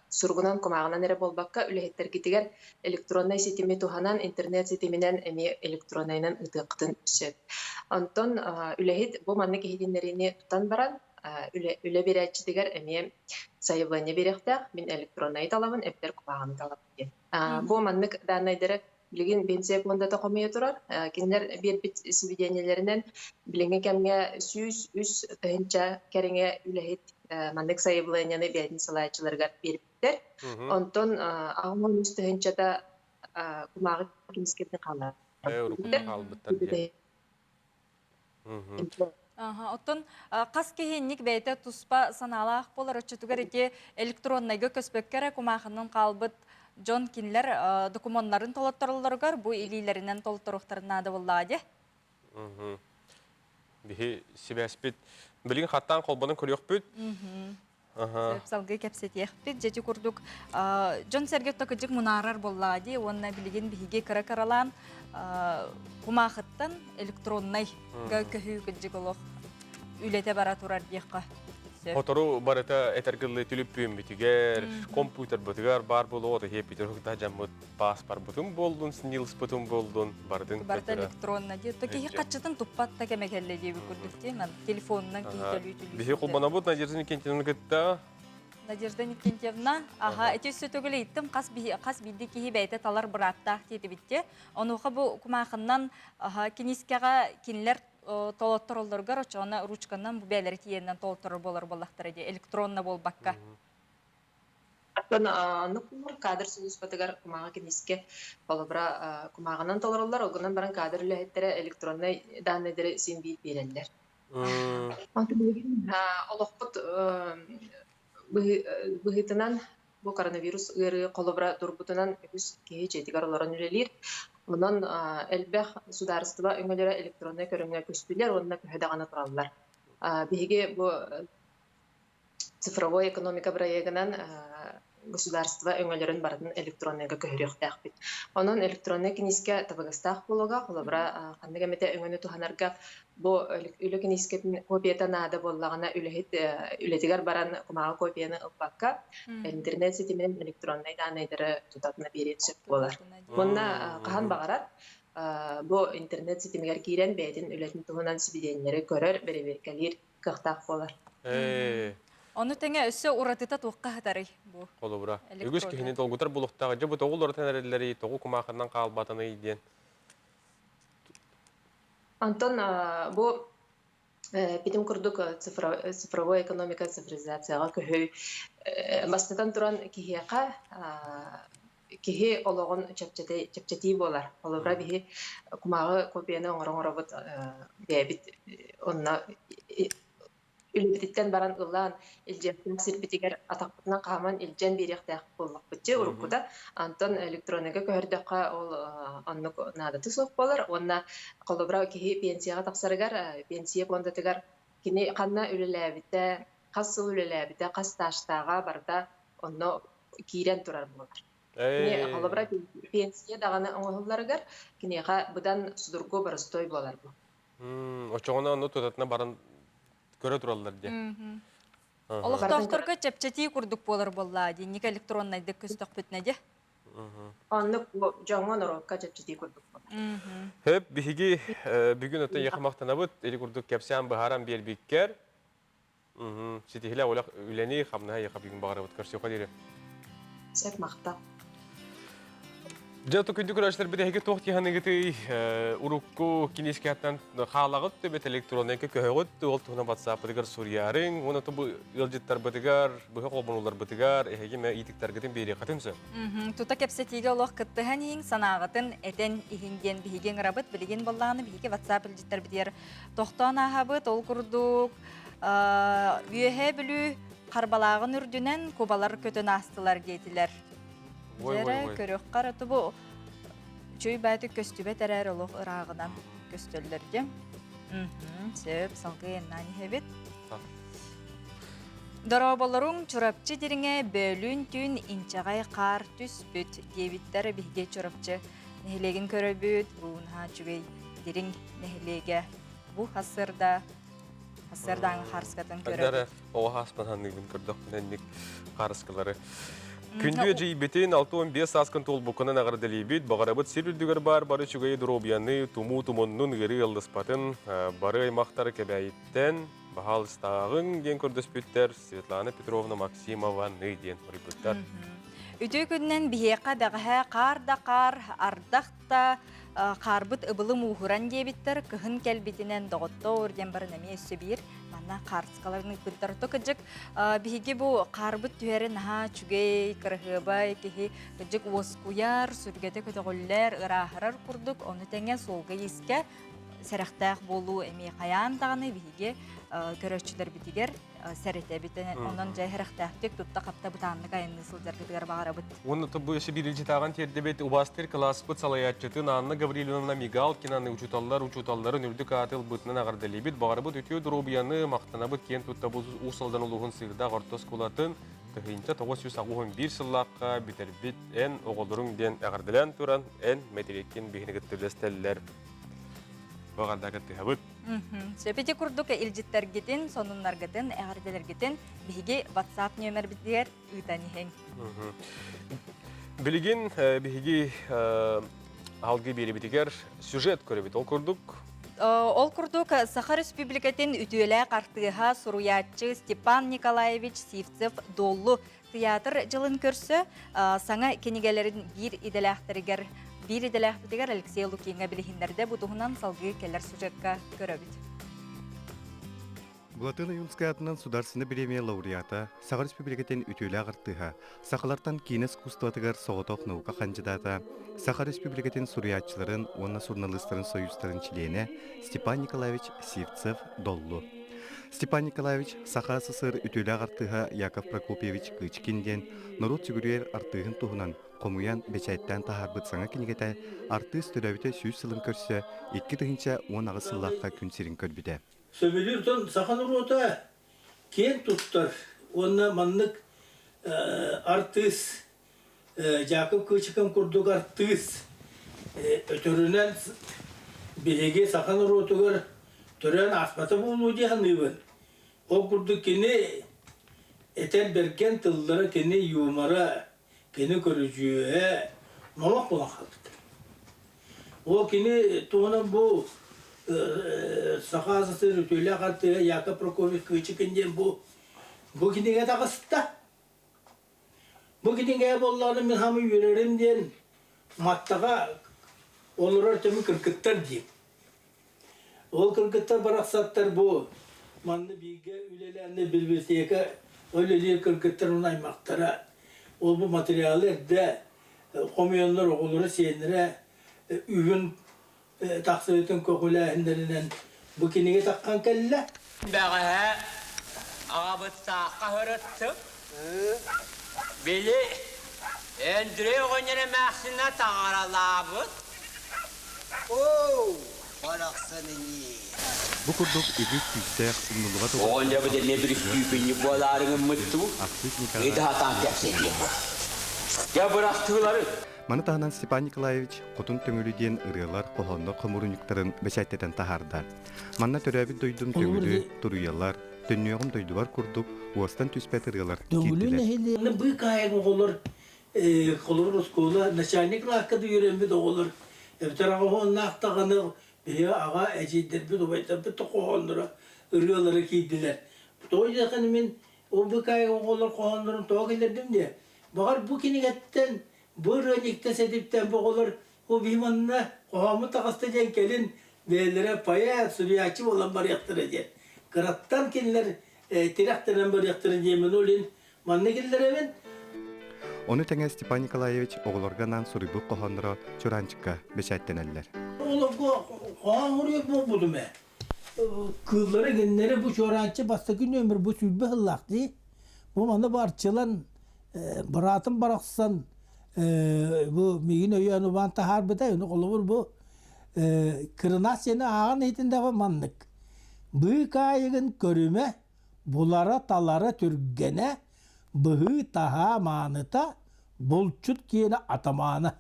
суругунан, кумааҕынан эрэ буолбакка, үлэһиттэргитигэр электроннай ситими туһанан, интернет ситиминэн эмиэ электроннайынан ыытыаххытын сөп. Онтон үлэһит бу маннык иһитиннэриини тутан баран, үлэ биэрээччитигэр эмиэ сайабылыанньа биэриэхтээх, мин электроннайы талабын эбэтэр кумааҕыны талабын диэн. Бу маннык дааннайдары билигин Биэнсийэ пуондата хомуйа турар. Кинилэр биэрбит сибидиэнньэлэринэн билиҥҥи кэмҥэ 103 тыһыынча кэриҥэ үлэһит маннык сайабылыанньаны бэйэтин салайааччыларыгар биэрбиттэр. Онтон 83 тыһыынчата кумааҕы кинискэтин хаалар. Хаалбыттар диэн. Оттон хас киһи инник бэйэтэ туспа санаалаах буолар оччотугар ити электроннайга көспөккө эрэ кумаахынан хаалбыт дьон кинилэр докумуоннарын толоттороллоругар бу илиилэринэн толотторуохтарын наада буоллаҕа дии. Биһи сибээспит билигин хаттаан холбонон көрүөхпүт. Сөп салгыы кэпсэтиэхпит. Дьэти курдук дьон-сэргэ кыдьык мунаарар буоллаҕа дии уонна билигин биһиги кыра-кыралаан кумаахыттан электроннай көһүү кыдьык олох үлэтэ бара турар диэххэ сөп. Сотору барыта этэргыллыы түлүппүөммүтүгэр, компьютербытыгар баар буолуо, отоһиэппитигэр уһуктаах дьаммыт пааспарбытын буоллун, снилспытын буоллун, барытын Барыта электронно дии. То киһи хаччытын туппат да кэмэ кэллэ диэбит курдук дии. Ман телефонунан киһи төлүү төлүү. Биһи холбонобут Надежда Никитична кытта. Надежда Никитьевна, аха, ити өссө төгүл ыйыттым, хас биһи хас биирдии киһи бэйэтэ талар бырааптаах диэтибитте. Онуоха бу кумаахыннан аха кинискэҕэ кинилэр толоттороллоругар оччоҕуна ручканан бу бэйэлэрэ тиийэннэн толотторор буолар буоллахтара дии, электронно буолбакка. Оттон оннук кадр сулууспатыгар кумааҕы киниискэ холобура кумааҕынан толороллор, ол гынан баран кадр үлэһиттэрэ электроннай дааннайдары син биир биэрэллэр. Онтон билигин олохпут быһыытынан бу коронавирус ыарыы холобура турбутунан үгүс киһи дьиэтигэр олорон үлэлиир. Онон элбэх судаарыстыба өҥөлөрө электроннай көрүҥҥэ көстүлэр уонна көһө даҕаны тураллар. Биһиги бу Цифровой экономика бырайыагынан государство өҥөлөрүн барытын электронныйга көһөрүөхтээхпит. Онон электроннай киниискэ табыгастаах буолуоҕа, холобура, ханнык эмэтэ өҥөнү туһанарга бу үлэ киниискэтин копията наада буоллаҕына үлэһит үлэтигэр баран кумааҕы копияны ылбакка, интернет ситиминэн электроннай дааннайдары тутатына биэриэн сөп буолар. Уонна хаһан баҕарар бу интернет ситимигэр киирэн бэйэтин үлэтин туһунан сибидиэнньэлэри көрөр, бэрэбиэркэлиир кыахтаах буолар. Ону тэҥэ өссө уратыта туохха сытарый бу? Холобура, үгүс киһини долгутар булуохтаах, дьэ бу тоҕу уларытан эрэллэрий, тоҕу кумаахынан хаалбатаный диэн. Антон бу питим курдук цифровой экономика цифризацияҕа көһүү бастатан туран киһиэхэ киһи олоҕун чэпчэтии буолар. Холобура, биһи кумааҕы копияны оҥоро-оҥоробут бэйэбит онно үлэбититтэн баран ылан илдьиэхтээх сирбитигэр атахпытынан хааман илдьэн биэриэхтээх буоллахпыт дии уруккута. Онтон электронныйга көһөрдөххө ол оннук наадата суох буолар. Уонна холобура киһи пенсияҕа тахсарыгар пенсия пуондатыгар кини ханна үлэлээбитэ, хас сыл үлэлээбитэ, хас стажтааҕа барыта онно киирэн турар буолар. Кини холобура пенсия даҕаны оҥоһулларыгар киниэхэ быдан судургу боростуой буолар бу. Оччоҕуна ону тутатына баран көрө тураллар диye. Олохтоохторго чэпчэтии курдук буолар буоллаа дии, электроннайдык көстөхпүтүнэ дии. Оннук дьоҥҥо норуокка чэпчэтии курдук буолар. Хөп биһиги бүгүн оттон эйиэхэ махтанабыт, или курдук кэпсээн быһааран биэрбиккэр. Ситиһилээх үлэх үлэни, хамнаһы эйиэхэ бүгүн баҕарабыт. Көрсүөххэ диэри. Сөп махтал. Дьэ, то күндү көрөөччүлэрбит эһиги туох тиһаныгытый урукку киниискэттэн хаалаҕыт төбөт электроннайга көһөҕүт ол туһунан WhatsApp-ытыгар суруйаарыҥ уонна бу ыалдьыттарбытыгар быһа холбонуларбытыгар эһиги мэ иитиктаргытын биэриэххитин сөп. Тута кэпсэтиигэ олох кыттыһан иһиҥ, санааҕытын этэн иһин диэн биһиги ыҥырабыт. Билигин боллааны биһиги WhatsApp илдьиттэрбитигэр тохтоон ааһабыт. Ол курдук Үөһээ Бүлүү Харбалааҕын үрдүнэн кубалар көтөн аастылар диэтилэр. Дьэрэ көрүөххэ эрэ бу үчүгэй баайдык көстүбэт эрээр олох ырааҕынан көстөллөр диэн. Сөп, салгыы эннаан иһэбит. Дорооболоруҥ Чурапчы дириҥэ бөөлүүн түүн инчэҕэй хаар түспүт диэбиттэр биһиги Чурапчы нэһилиэгин көрөбүт. Бу наһаа үчүгэй дириҥ нэһилиэгэ. Бу хасырда Сардаҥа хаарыскатын көрөбүт. Оҕо хааспын саныыбын көрдөхпүнэ инник хаарыскалары. Күндү эдьиийбитин 65 сааскын туолбуккунан эҕэрдэлиибит. Баҕарабыт сир үрдүгэр баар бары үчүгэйи доруобуйаны, тумуу тумуннун, ыарыы ыаллыспатын, бары аймахтары Кэбээйиттэн баһаалыстааҕыҥ диэн көрдөспүттэр Светлана Петровна Максимованы диэн суруйбуттар. Үтүө күнүнэн биһиэхэ бэҕэһээ хаар да хаар, ардах да хаарбыт ыбылы мууһуран диэбиттэр, кыһын кэлбитинэн доҕоттоор диэн баран эмиэ өссө биир манна хаартыскаларын ыыппыттар. То кыдьык биһиги бу хаарбыт түһэрэ наһаа үчүгэй, кыраһыабай киһи кыдьык уоскуйар, сүргэтэ көтөҕүллэр, ырааһырар курдук, ону тэҥэ суолга-иискэ сэрэхтээх буолуу эмиэ хайаан даҕаны биһиги көрөөччүлэрбитигэр сэрэтэбит. Онон дьэ сэрэхтээхтик тутта-хапта бытааннык айанныы сылдьаргытыгар баҕарабыт. Уонна бу өссө биир илдьитааҕын тиэрдэбит убаастыыр кылааспыт салайааччытын Анна Гаврильевна Мигалкинаны учууталлар учууталларын үрдүк ааты ылбытынан эҕэрдэлиибит. Баҕарабыт үтүө доруобуйаны, махтанабыт киэн туттабыт Уус Алдан улууһун Сыырдаах орто оскуолатын 1981 сыллаахха бүтэрбит эн оҕолоруҥ диэн эҕэрдэлээн туран эн мэтириэккин биһини кытта үллэстэллэр. Баҕарда кыттыһабыт. Сөп ити курдук илдьиттэргитин, сонуннаргытын, эҕэрдэлэргитин биһиги WhatsApp нүөмэрбитигэр ыытан иһиҥ. Билигин биһиги алгы биэрибитигэр сюжет көрөбүт. Ол курдук Ол курдук Саха Республикатын үтүөлээх артыыһа, суруйааччы Степан Николаевич Сивцев-Доллу тыйаатыр дьылын көрсө саҥа кинигэлэрин биир идэлээхтэригэр биир идэлээхпитигэр Алексей Лукиҥҥа билиһиннэрдэ. Бу туһунан салгыы кэлэр сюжекка көрөбүт. Былатыан Ойуунскай аатынан Сударственнай бириэмийэ лауреата, Саха Республикатын үтүөлээх артыыһа, сахалартан киинэ искусствотыгар соҕотох наука хандьыдаата, Саха Республикатын суруйааччыларын уонна суруналыыстарын союзтарын чилиэнэ Степан Николаевич Сивцев-Доллу. Степан Николаевич Саха СССР үтүөлээх артыыһа Яков Прокопьевич Кычкин диэн норуот сүгүрүйэр артыыһын туһунан хомуйан бэчээттээн таһаарбыт саҥа кинигэтэ артыыс төрөөбүтэ 100 сылын көрсө 2018 сыллаахха күн сирин көрбүтэ. Сөбүлүүр дьон саха норуота киэн туттар уонна маннык артыыс Дьаакып Кыычыкын курдук артыыс өтөрүнэн биһиги саха норуотугар төрөөн ааспата буолуо дии саныыбын. Ол курдук кини этэр бэргэн тыллара, кини юмора, кини көрүдьүөһэ номох буолан хаалбыта. Ол кини туһунан бу Саха СССР үтүөлээх артыыһа Яков Прокопьевич Кыычыкын диэн бу бу кинигэ таҕыста. Бу кинигэ буоллаҕына мин хаамы үөрэрим диэн Маттаҕа олорор төмү кыргыттар диим. Ол кыргыттар барахсаттар бу манна бииргэ үлэлээннэр библиотека үлэлиир кыргыттар уонна аймахтара ол бу материалы эрдэ хомуйаннар оҕолоро сиэннэрэ үһүн тахсыбытын көҕүлээһиннэринэн бу кинигэ таххан кэллэ. Бэҕэһээ аҕабыттаахха сырыттым. Били Андрей оҕонньор эмээхсинэ таҥаралаабыт. Оо, барахсан ини. Бу курдук үгүс күүстээх умнуллубат Оҕонньорбут эмиэ бүрүстүүпүнньүк буолаары гыммыт дуу? Ыйыта сатаан кэпсэтиэх. Дьэ бырастыылары. Маны таһынан Степан Николаевич Хотун Төҥүлү диэн ырыалар, хоһооннор хомуурунньуктарын бэчээттэтэн таһаарда. Манна төрөөбүт дойдум Төҥүлү, туруйалар, Төннүөҕүм дойдубар курдук уостан түспэт ырыалар Төҥүлү киирдилэр. нэһилиэгин быыкаайык оҕолор холобур оскуола начальник кылааска да үөрэммит оҕолор эбэтэр аҕа уоннаах даҕаны биһиги аҕа эдьиийдэрбит убайдарбыт да хоһоонноро ырыалара киирдилэр. Тоҕо диэххинэ мин ол быыкаайык оҕолор хоһооннорун тоҕо киллэрдим диэ. Баҕар бу кинигэттэн бу ырыанньыктан сэдиптэн бу оҕолор Бу биһи манна хоһооммут таҕыста диэн кэлин бэйэлэрэ поэт, суруйааччы буолан барыахтара диэн. Кыраттан кинилэр тирэхтэнэн барыахтара диэммин ол иһин манна киллэрэбин. Ону тэҥэ Степан Николаевич оҕолорго анаан суруйбут хоһоонноро Чураанчыкка бэчээттэнэллэр. Оҕолорго хоһоон суруйар буолбутум ээ. Кыыллары кинилэри бу Чуораанчы бастакы нүөмэр бу 20 сыллаах дии. Бу манна барчылан быраатым барахсан бу миигин өйөөн убаан таһаарбыта. Ону холобур бу кырынаас сиэни ааҕан иһитиндэҕэ маннык. Быыкаайыгын көрүмэ, булара-талара түргэнэ, быһыы-таһаа мааныта, булчут киэнэ атамаана.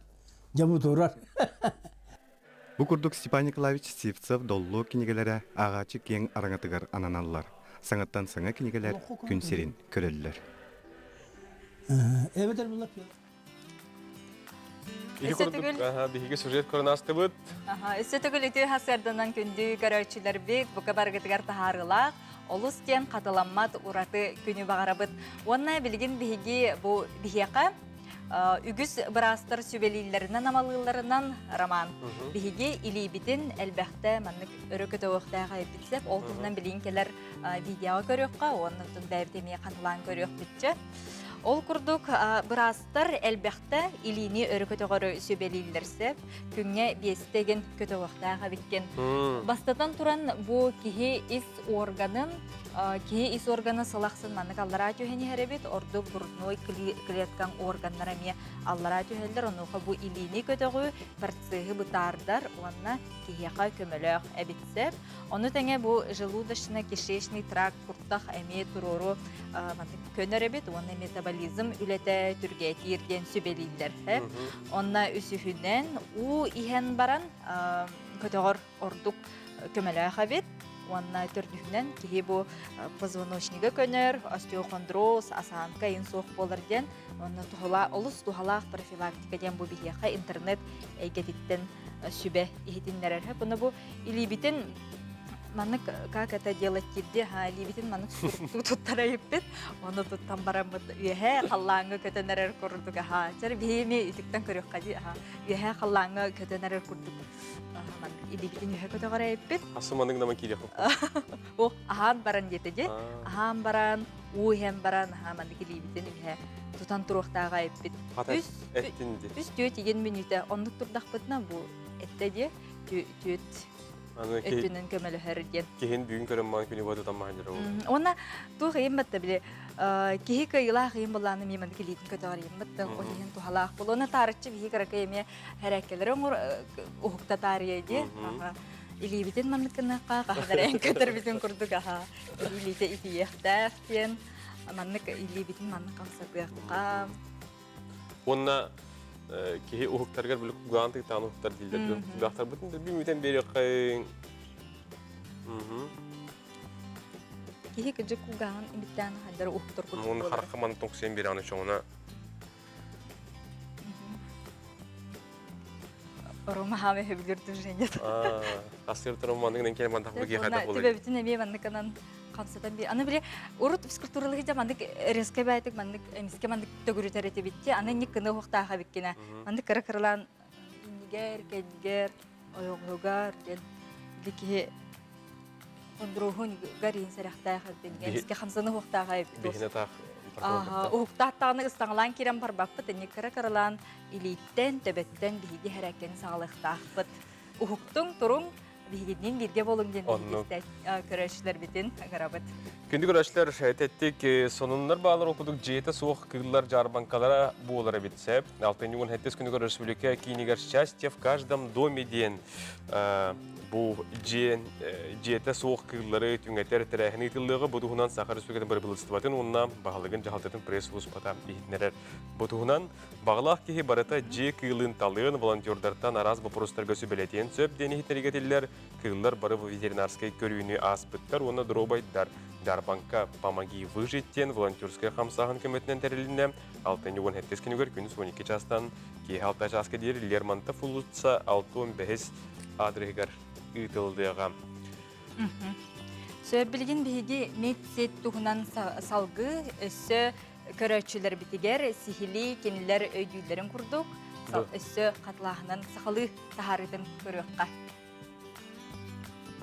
Дьэ бу турар. Бу курдук Степан Николаевич Сивцев Доллу кинигэлэрэ ааҕааччы киэҥ араҥатыгар ананаллар. Саҥаттан саҥа кинигэлэр күн сирин көрөллөр. Эбэтэр Ити курдук биһиги сюжет көрөн астыбыт. Өссө төгүл үтүө сарсыарданан күндү көрөөччүлэрбит бука барыгытыгар таһаарыылаах, олус диэн хатыламмат ураты күнү баҕарабыт. Уонна билигин биһиги бу биһиэхэ Үгүс быраастар сүбэлииллэринэн-амалыылларынан роман. Биһиги илиибитин элбэхтэ маннык өрө көтөҕүөхтээх эбит Ол туһунан билигин кэлэр видеоҕа көрүөххэ уонна оттон бэйэбит эмиэ хатылаан көрүөхпүтчэ. Ол курдук быраастар элбэхтэ илиини өрө көтөҕөрү сүбэлииллэр сөп. Күҥҥэ биэстэ эгин көтөҕүөхтээх эбиккин. Бастатан туран бу киһи ис органын киһи ис органа сыл ахсын маннык аллараа түһэн иһэр эбит. Ордук грудной клеткаҥ органнара эмиэ аллараа түһэллэр. Онуоха бу илиини көтөҕүү процеһы бытаардар уонна киһиэхэ көмөлөөх эбит сөп. Ону тэҥэ бу желудочно-кишечный тракт куртах эмиэ туруору маннык көнөр эбит уонна метаболизм үлэтэ түргээтиир диэн сүбэлииллэр. Онно үсүһүнэн уу иһэн баран көтөҕөр ордук көмөлөөх эбит. Уонна төрдүһүнэн киһи бу позвоночнига көнөр, остеохондроз, осанка иһин суох буолар диэн онно туһала олус туһалаах профилактика диэн бу биһиэхэ интернет эйгэтиттэн сүбэ иһитиннэрэр. Бұны бу илиибитин маннык как это делать диирди ха илиибитин маннык суруктуу туттара иппит ону туттан бараммыт үөһээ халлааҥҥа көтөн эрэр курдук аха чэр биһиэми үтүктэн көрүөххэ дии аха үөһээ халлааҥҥа көтөн эрэр курдук маннык илиибитин үөһэ көтөҕөрө иппит Асы маннык нама киириэх О аһаан баран диэтэ дии аһаан баран уу иһэн баран аһаа маннык илиибитин үөһэ тутан туруохтааҕа эппит үс үс түөт игин мүнүүтэ оннук турдахпытына бу эттэ диэ түөт өттүнэн көмөлөһөр диэн. Киһин бүгүн көрөн маан күнү бу тутан маан дьара Уонна туох ыйым батта били киһи кыайыылаах ыйым буллааны миэмэн маннык илиитин көтөҕөр ыйым баттан ол иһин туһалаах буолуо. Уонна таарыччы биһи кыракый эмиэ хэрээккэлэри оҥор уһукта таарыйа дии. Илиибитин маннык гыныахха хаһан көтөрбүтүн курдук аха илиитэ итийиэхтээх диэн маннык илиибитин маннык хамсатыахха. Уонна киһи уһуктарыгар били кугаан тыытаан уһуктар дииллэр. Кугаахтарбытын да мүтэн биэриэххэйин. Киһи кыдьык кугаан имиттээн хайдары уһуктар курдук Уонна харахха маны тоҥсуйан биэрэҕин чоҥуна. Рома хааме хөбүлүр движение. Асыр туран манныгынан кэлэн мантах быги хайдах болар. Түбэбитин эмиэ манныканан хамсатан би. Аны били урут физкультуралыгы дьа маннык резко бээтик маннык эмискэ маннык төгүрүтэр этибитти. Аны инник кыны уһуктааха биккинэ. Маннык кыра кыралаан иннигэр, кэннигэр, ойоҕуһугар диэн били киһи хондуруһун гарин сэрэхтээх эбит. Эмискэ хамсаны уһуктааха эбит. Биһине таах Уһуктааттаҕына ыстаҥалаан киирэн барбаппыт, инник кыра кыралаан илииттэн, төбөттөн биһиги хэрээккэни саҕалыахтаахпыт. Уһуктуҥ, туруҥ, биһигинниин бииргэ буолуҥ диэн биһиги көрөөччүлэрбитин ыҥырабыт. Күндү көрөөччүлэр, тэттик сонуннар баалар окудук дьиэтэ суох кыыллар дьаарбаҥкалара буолар эбит сөп. Алтынньы 17 күнүгэр республика киинигэр «Счастье в каждом доме» диэн бу дьиэ дьиэтэ суох кыыллары түҥэтэр тэрээһин ыытыллыаҕа. Бу туһунан Саха Республикатын бырабыыталыстыбатын уонна баһылыгын дьаһалтатын пресс-службата иһитиннэрэр. Бу туһунан Баҕалаах киһи барыта дьиэ кыылын талыан, волонтердартан араас боппуруостарга сүбэлэтиэн сөп диэн иһитиннэригэ этиллэр. Кыыллар бары ветеринарскай көрүүнү ааспыттар уонна доруобайдар. Дьаарбаҥка «Помоги выжить» диэн волонтерскай хамсааһын көмөтүнэн тэрилиннэ. Алтынньы 17 күнүгэр күнүс 12 чаастан киэһэ 6 чааска диэри Лермонтов уулусса 65 аадырыһыгар ыытыллыаҕа. Сөп билигин биһиги медсет туһунан салгыы өссө көрөөччүлэрбитигэр сиһилии кинилэр өйдүүллэрин курдук өссө хатылааһынан сахалыы таһаарыытын көрүөххэ.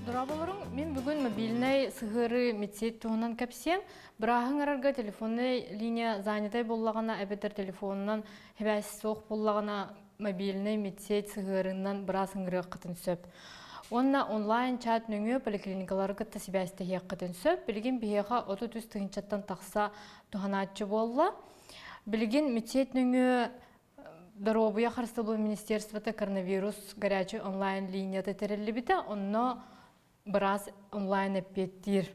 Дорооболоруҥ, мин бүгүн мобильнай сыһыары медсеть туһунан кэпсиэм. Бырааһыҥ арарга телефоннай линия занятай буоллаҕына эбэтэр телефонунан сибээс суох буоллаҕына мобильнай медсеть сыһыарынан быраас ыҥырыаххытын сөп. Уонна онлайн-чат нөҥүө поликлиникалары кытта сибээстэһиэххитин сөп. Билигин биһиэхэ 33 тыһыынчаттан тахса туһанааччы буолла. Билигин медсеть нөҥүө Доруобуйа харыстабылын министерствота коронавирус горячай онлайн линията тэриллибитэ. Онно быраас онлайн эппиэттиир.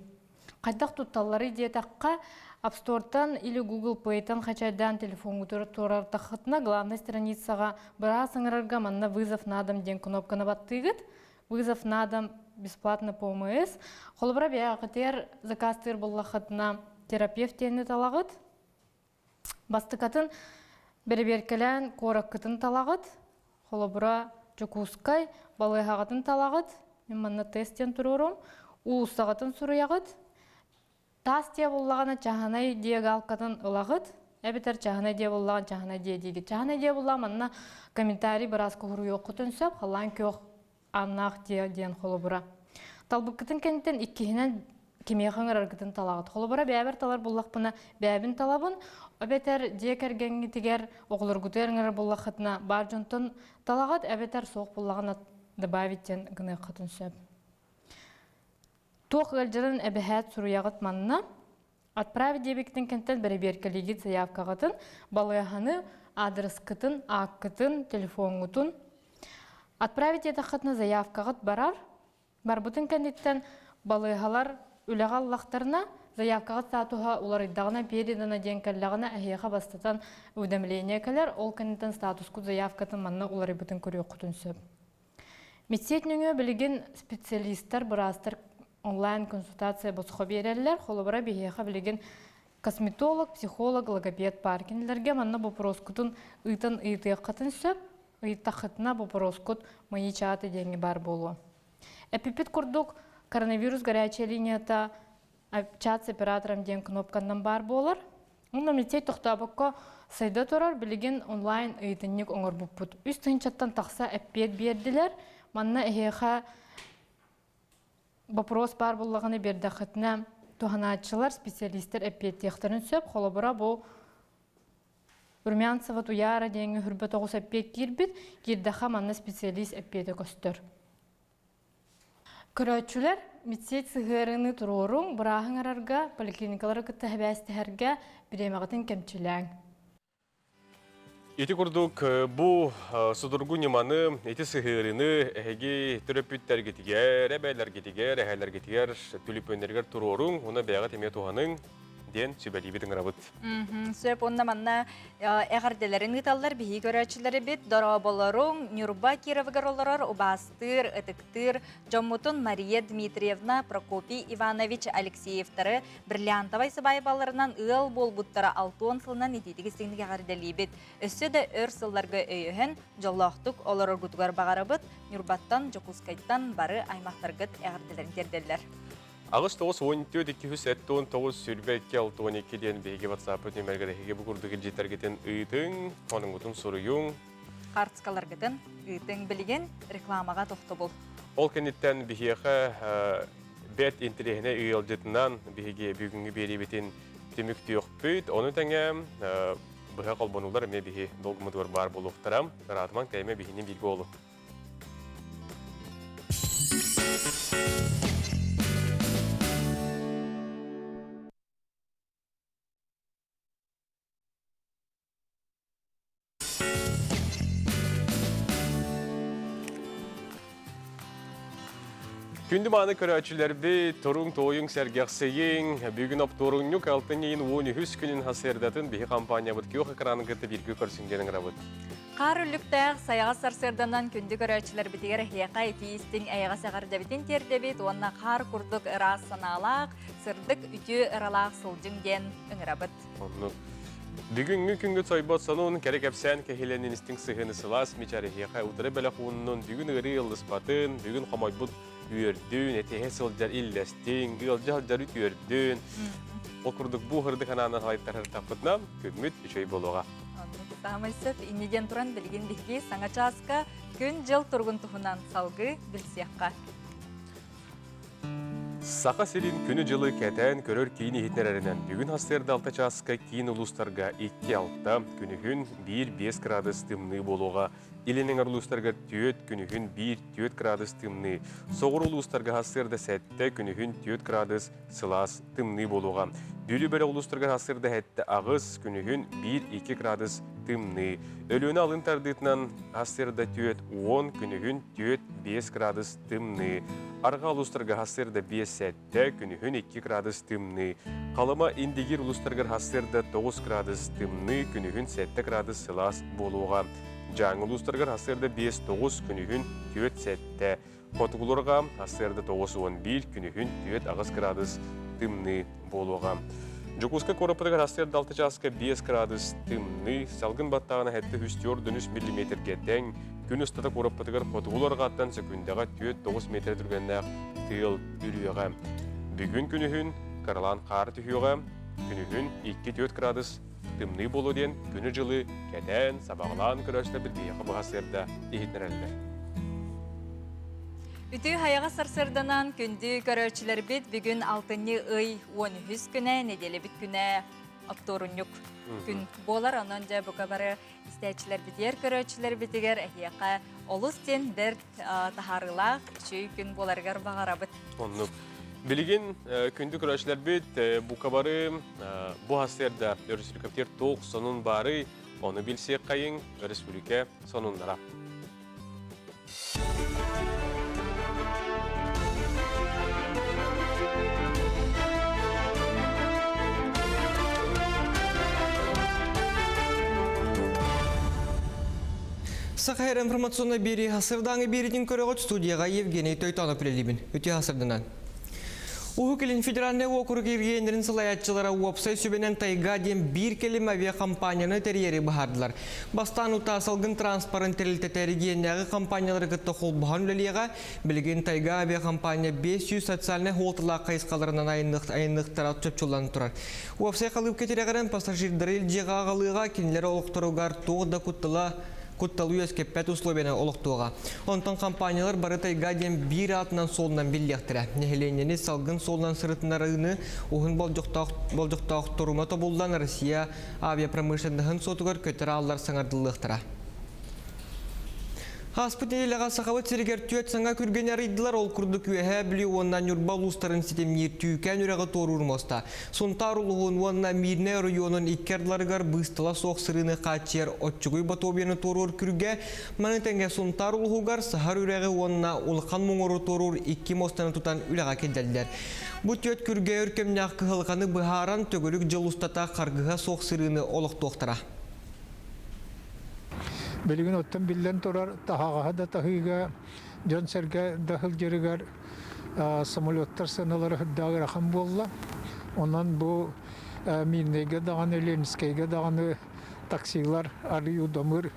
Хайдах тутталларый диэтэххэ, App Store-тан или Google Play-тан хачайдаан телефоҥҥутугар туорартаххытына, главнай страницаҕа быраас ыҥырарга манна «Вызов на дом» диэн кнопканы баттыыгыт. «Вызов на дом» бесплатно по ОМС. Холобура, бэйэҕитигэр заказтыыр буоллаххытына, терапевт диэни талаҕыт. Бастакатын бэрэбиэркэлээн куораккытын талаҕыт. Холобура, Дьокуускай балыыһаҕытын талаҕыт. Мин манна тест диэн туруорум. Уулуссаҕытын суруйаҕыт. Таас дьиэ буллаҕына чаһынай дьиэ галкатын ылаҕыт. Эбэтэр чаһынай дьиэ буллаҕын чаһынай дьиэ диигит. Чаһынай дьиэ буллаҕа манна комментарий бырааска суруйуоххутун сөп. Халлаан күөх ааннаах дьиэ диэн холобура. Талбыккытын кэнниттэн иккиһинэн кимиэхэ ыҥыраргытын талаҕыт. Холобура, бэйэбэр талар буллахпына, бэйэбин талабын. Эбэтэр дьиэ кэргэҥҥитигэр оҕолоргутугар ыҥырар буоллаххытына баар дьонтон талаҕыт эбэтэр суох буоллаҕына добавить диэн гыныаххытын сөп. Туох ыалдьарын эбэһээт суруйаҕыт манна. Отправить диэбиккитин кэнтэн бэрэбиэркэлиигит заявкаҕытын, балыыһаны, аадырыскытын, ааккытын, телефоҥҥутун. Отправить диэтэххитинэ заявкаҕыт барар. Барбытын кэнниттэн балыыһалар үлэҕэ ыллахтарына, заявкаҕыт статуһа уларыйдаҕына, передано диэн кэллэҕинэ, эһиэхэ бастатан уведомление кэлэр, ол кэнниттэн статускут заявкатын манна уларыйбытын көрүөххүтүн сөп. Медсеть нөҥүө билигин специалистар, быраастар онлайн-консультация босхо биэрэллэр. Холобура, биһиэхэ билигин косметолог, психолог, логопед баар. Кинилэргэ манна боппуруоскутун ыытан ыйытыаххытын сөп. Ыйыттаххытына боппуруоскут мои чаты диэҥҥэ баар буолуо. Эппиппит курдук, коронавирус горячая линията чат с оператором диэн кнопканнан баар буолар. Онно лицей тохтообокко сайда турар, билигин онлайн ыйытынньык оҥорбуппут. Үс тыһыынчаттан тахса эппиэт биэрдилэр. Манна эһиэхэ вопрос баар буоллаҕына биэрдэххитинэ туһанааччылар, специалистэр эппиэттиэхтэрин сөп. Холобура, бу Румянцева Туяра диэҥҥэ хүрбэ тоҕус эппиэт киирбит, киирдэххэ манна специалист эппиэтэ көстөр. Көрөөччүлэр медсеть сыһыарыыны туруоруҥ, бырааһы ыҥырарга, поликлиникалары кытта сибээстэһэргэ бириэмэҕитин кэмчилээҥ. Ити курдук бу судургу ньыманы, ити сыһыарыыны эһиги төрөппүттэргитигэр, эбээлэргитигэр, эһээлэргитигэр түлүпүөннэригэр туруоруҥ, уонна бэйэҕит эмиэ туһаныҥ диэн сүбэлиибит ыҥырабыт. Сөп уонна манна эҕэрдэлэрин ыыталлар биһиги көрөөччүлэрбит дорооболоруҥ Ньурба Кировыгар олорор убаастыыр, ытыктыыр дьоммутун Мария Дмитриевна, Прокопий Иванович Алексеевтары бриллиантовай сыбаайбаларынан ыал буолбуттара алтуон сылынан итиитик истиҥник эҕэрдэлиибит. Өссө да өр сылларга өйөһөн, дьоллоохтук олороргутугар баҕарабыт. Ньурбаттан, Дьокуускайтан бары аймахтаргыт эҕэрдэлэрин тиэрдэллэр. 8 94 279 22 62 диэн биһиги WhatsApp нүмергэр эһиги бу курдук илдьиттэргитин ыытыҥ, хонуҥҥутун суруйуҥ. Хаартыскаларгытын ыытыҥ билигин рекламаҕа тохтобул. Ол кэнниттэн биһиэхэ бэрт интэриэһинэй ыалдьытынан биһиги бүгүҥҥү биэриибитин түмүктүөхпүт. Ону тэҥэ быһа холбонуулар эмиэ биһи долгумутугар баар буолуохтара. Ыраатымаҥ тэйимэ биһини бииргэ олу. Күндү мааны көрөөччүлэрбит, туруҥ туойуҥ сэргэхсийиҥ. Бүгүн оптуорунньук алтынньы ыйын 13 күнүн хасыардатын биһи компаниябыт күөх экранын кытта бииргэ көрсүҥ диэн ыҥырабыт. Хаар үллүктээх сайаҕас сарсыарданан күндү көрөөччүлэрбитигэр эһиэхэ итии-истиҥ эйэҕэс эҕэрдэбитин тиэрдэбит уонна хаар курдук ыраас санаалаах, сырдык үтүө ыралаах сылдьыҥ диэн ыҥырабыт. Оннук. Бүгүҥҥү күҥҥүт сойбот сонун, кэрэ кэпсээн кэһиилэнин истиҥ сыһыаны сылаас мичээр эһиэхэ утары бэлэх ууннун, бүгүн ыарыы ыллыспатын, бүгүн хомойбут үөрдүн, этиһэ сылдьар иллэстиҥ, ыалдьа сылдьар үтүөрдүн. Ол курдук бу ырдык анаанан салайтарыртахпытына күммүт үчүгэй буолуоҕа. Саамай сөп инньэ диэн туран билигин биһиги саҥа чааска күн-дьыл туругун туһунан салгыы билсиэххэ. Саха сирин күнү-дьылы кэтээн көрөр киин иһитиннэрэринэн бүгүн сарсыарда 6 чааска киин улуустарга 2-6, күнүһүн 1-5 градус тымныы буолуоҕа. Илин эҥэр улуустарга 4, күнүһүн 1-4 градус тымныы. Соҕуруу улуустарга сарсыарда 7, күнүһүн 4 градус сылаас тымныы буолуоҕа. Бүлүү бөлөх улуустарыгар сарсыарда 7 аҕыс, күнүһүн 1-2 градус тымныы. Өлүөнэ алын тардыытынан сарсыарда 4 10, күнүһүн 4-5 градус тымныы. Арҕаа улуустарга сарсыарда 5-7, күнүһүн 2 градус тымныы. Халыма Индигир улуустарыгар сарсыарда 9 градус тымныы, күнүһүн 7 градус сылаас буолуоҕа. Дьааҥы улуустарыгар сарсыарда 5-9, күнүһүн 4-7. Хотугуларга сарсыарда 91, күнүһүн 4-8 градус тымныы буолуоҕа. Дьокуускай куораппытыгар сарсыарда 6 чааска 5 градус тымныы, салгын баттааҕына 704 миллиметргэ тэҥ, күн устата куораппытыгар хотугуларҕаттан сөкүүндэҕэ 4-9 метр түргэннээх тыал үрүөҕэ. Бүгүн күнүһүн кыралаан хаар түһүөҕэ, күнүһүн 2-4 градус тымныы буолуо диэн күнү-дьылы кэтээн, сабаҕалаан көрөөччүлэрбит биһиэхэ быһа сыарда иһитиннэрэллэр. Үтүө хайаҕас сарсыарданан күндү көрөөччүлэрбит бүгүн алтынньы ый 13 күнэ, нэдиэлэбит күнэ. оптуорунньук күн буолар. Онон дьэ бука бары истээччилэрбитигэр, көрөөччүлэрбитигэр эһиэхэ олус диэн бэрт таһаарыылаах үчүгэй күн буоларыгар баҕарабыт. Оннук. Билигин күндү көрөөччүлэрбит бука бары бу сарсыарда өрөспүүбүлүкэбитигэр туох сонун баарый, ону билсиэххэйиҥ өрөспүүбүлүкэ сонуннара. Саха информационнай биэрии хасырдааҥы биэритин көрөҕүт студияға Евгений Тойтонов үлэлиибин. Үтүө хасырдынан. Уһук Илин федеральнай уокурук иргиэннэрин салайааччылара уопсай сүбэнэн Тайга диэн биир кэлим авиакомпанияны тэрийэри быһаардылар. Бастаан утаа салгын транспорын тэрилтэтэ эрэгийиэннээҕи компаниялары кытта холбоһон үлэлиэҕэ. Билигин Тайга авиакомпания 500 социальнай суолталаах хайысхаларынан айанныахтара чопчуллан турар. Уопсай халыыпка тирэҕирэн пассажирдары илдьиэҕэ аҕалыаҕа, кинилэр олохторугар туох да куттала кутталы үөскэппэт условияны олохтуоҕа. Онтон компаниялар бары тайга диэн биир аатынан суолунан биллиэхтэрэ. Нэһилиэнньэни салгын суолунан сырытынарыыны уһун болдьохтоох, болдьохтоох торума тобуллан Россия авиапромышленноһын суотугар көтөр ааллар саҥардыллыахтара. Ааспыт нэдиэлэҕэ Сахабыт сиригэр түөрт саҥа күргэни арыйдылар. Ол курдук Үөһээ Бүлүү уонна Ньурба улуустарын ситимниир Түүкээн үрэҕи туоруур муоста. Сунтаар улууһун уонна Миирнэй оройуонун икки ардыларыгар быыстала суох сырыыны хааччыйар Оччугуй Ботуобуйаны туоруур күргэ, маны тэҥэ Сунтаар улууһугар Саһар үрэҕи уонна Улахан Муҥуру туоруур икки муостаны тутан үлэҕэ киллэрдилэр. Бу түөрт күргэ өр кэмнээх кыһалҕаны быһааран, төгүрүк дьыл устата харгыһа суох сырыыны олохтуохтара. Билигин оттон биллэн турар таһаҕаһы да таһыыга, дьон-сэргэ да сылдьарыгар самолеттар сыаналара үрдээх ыарахан буолла. Онон бу Мирнэйгэ даҕаны, Ленскэйгэ даҕаны таксилар арый удамыр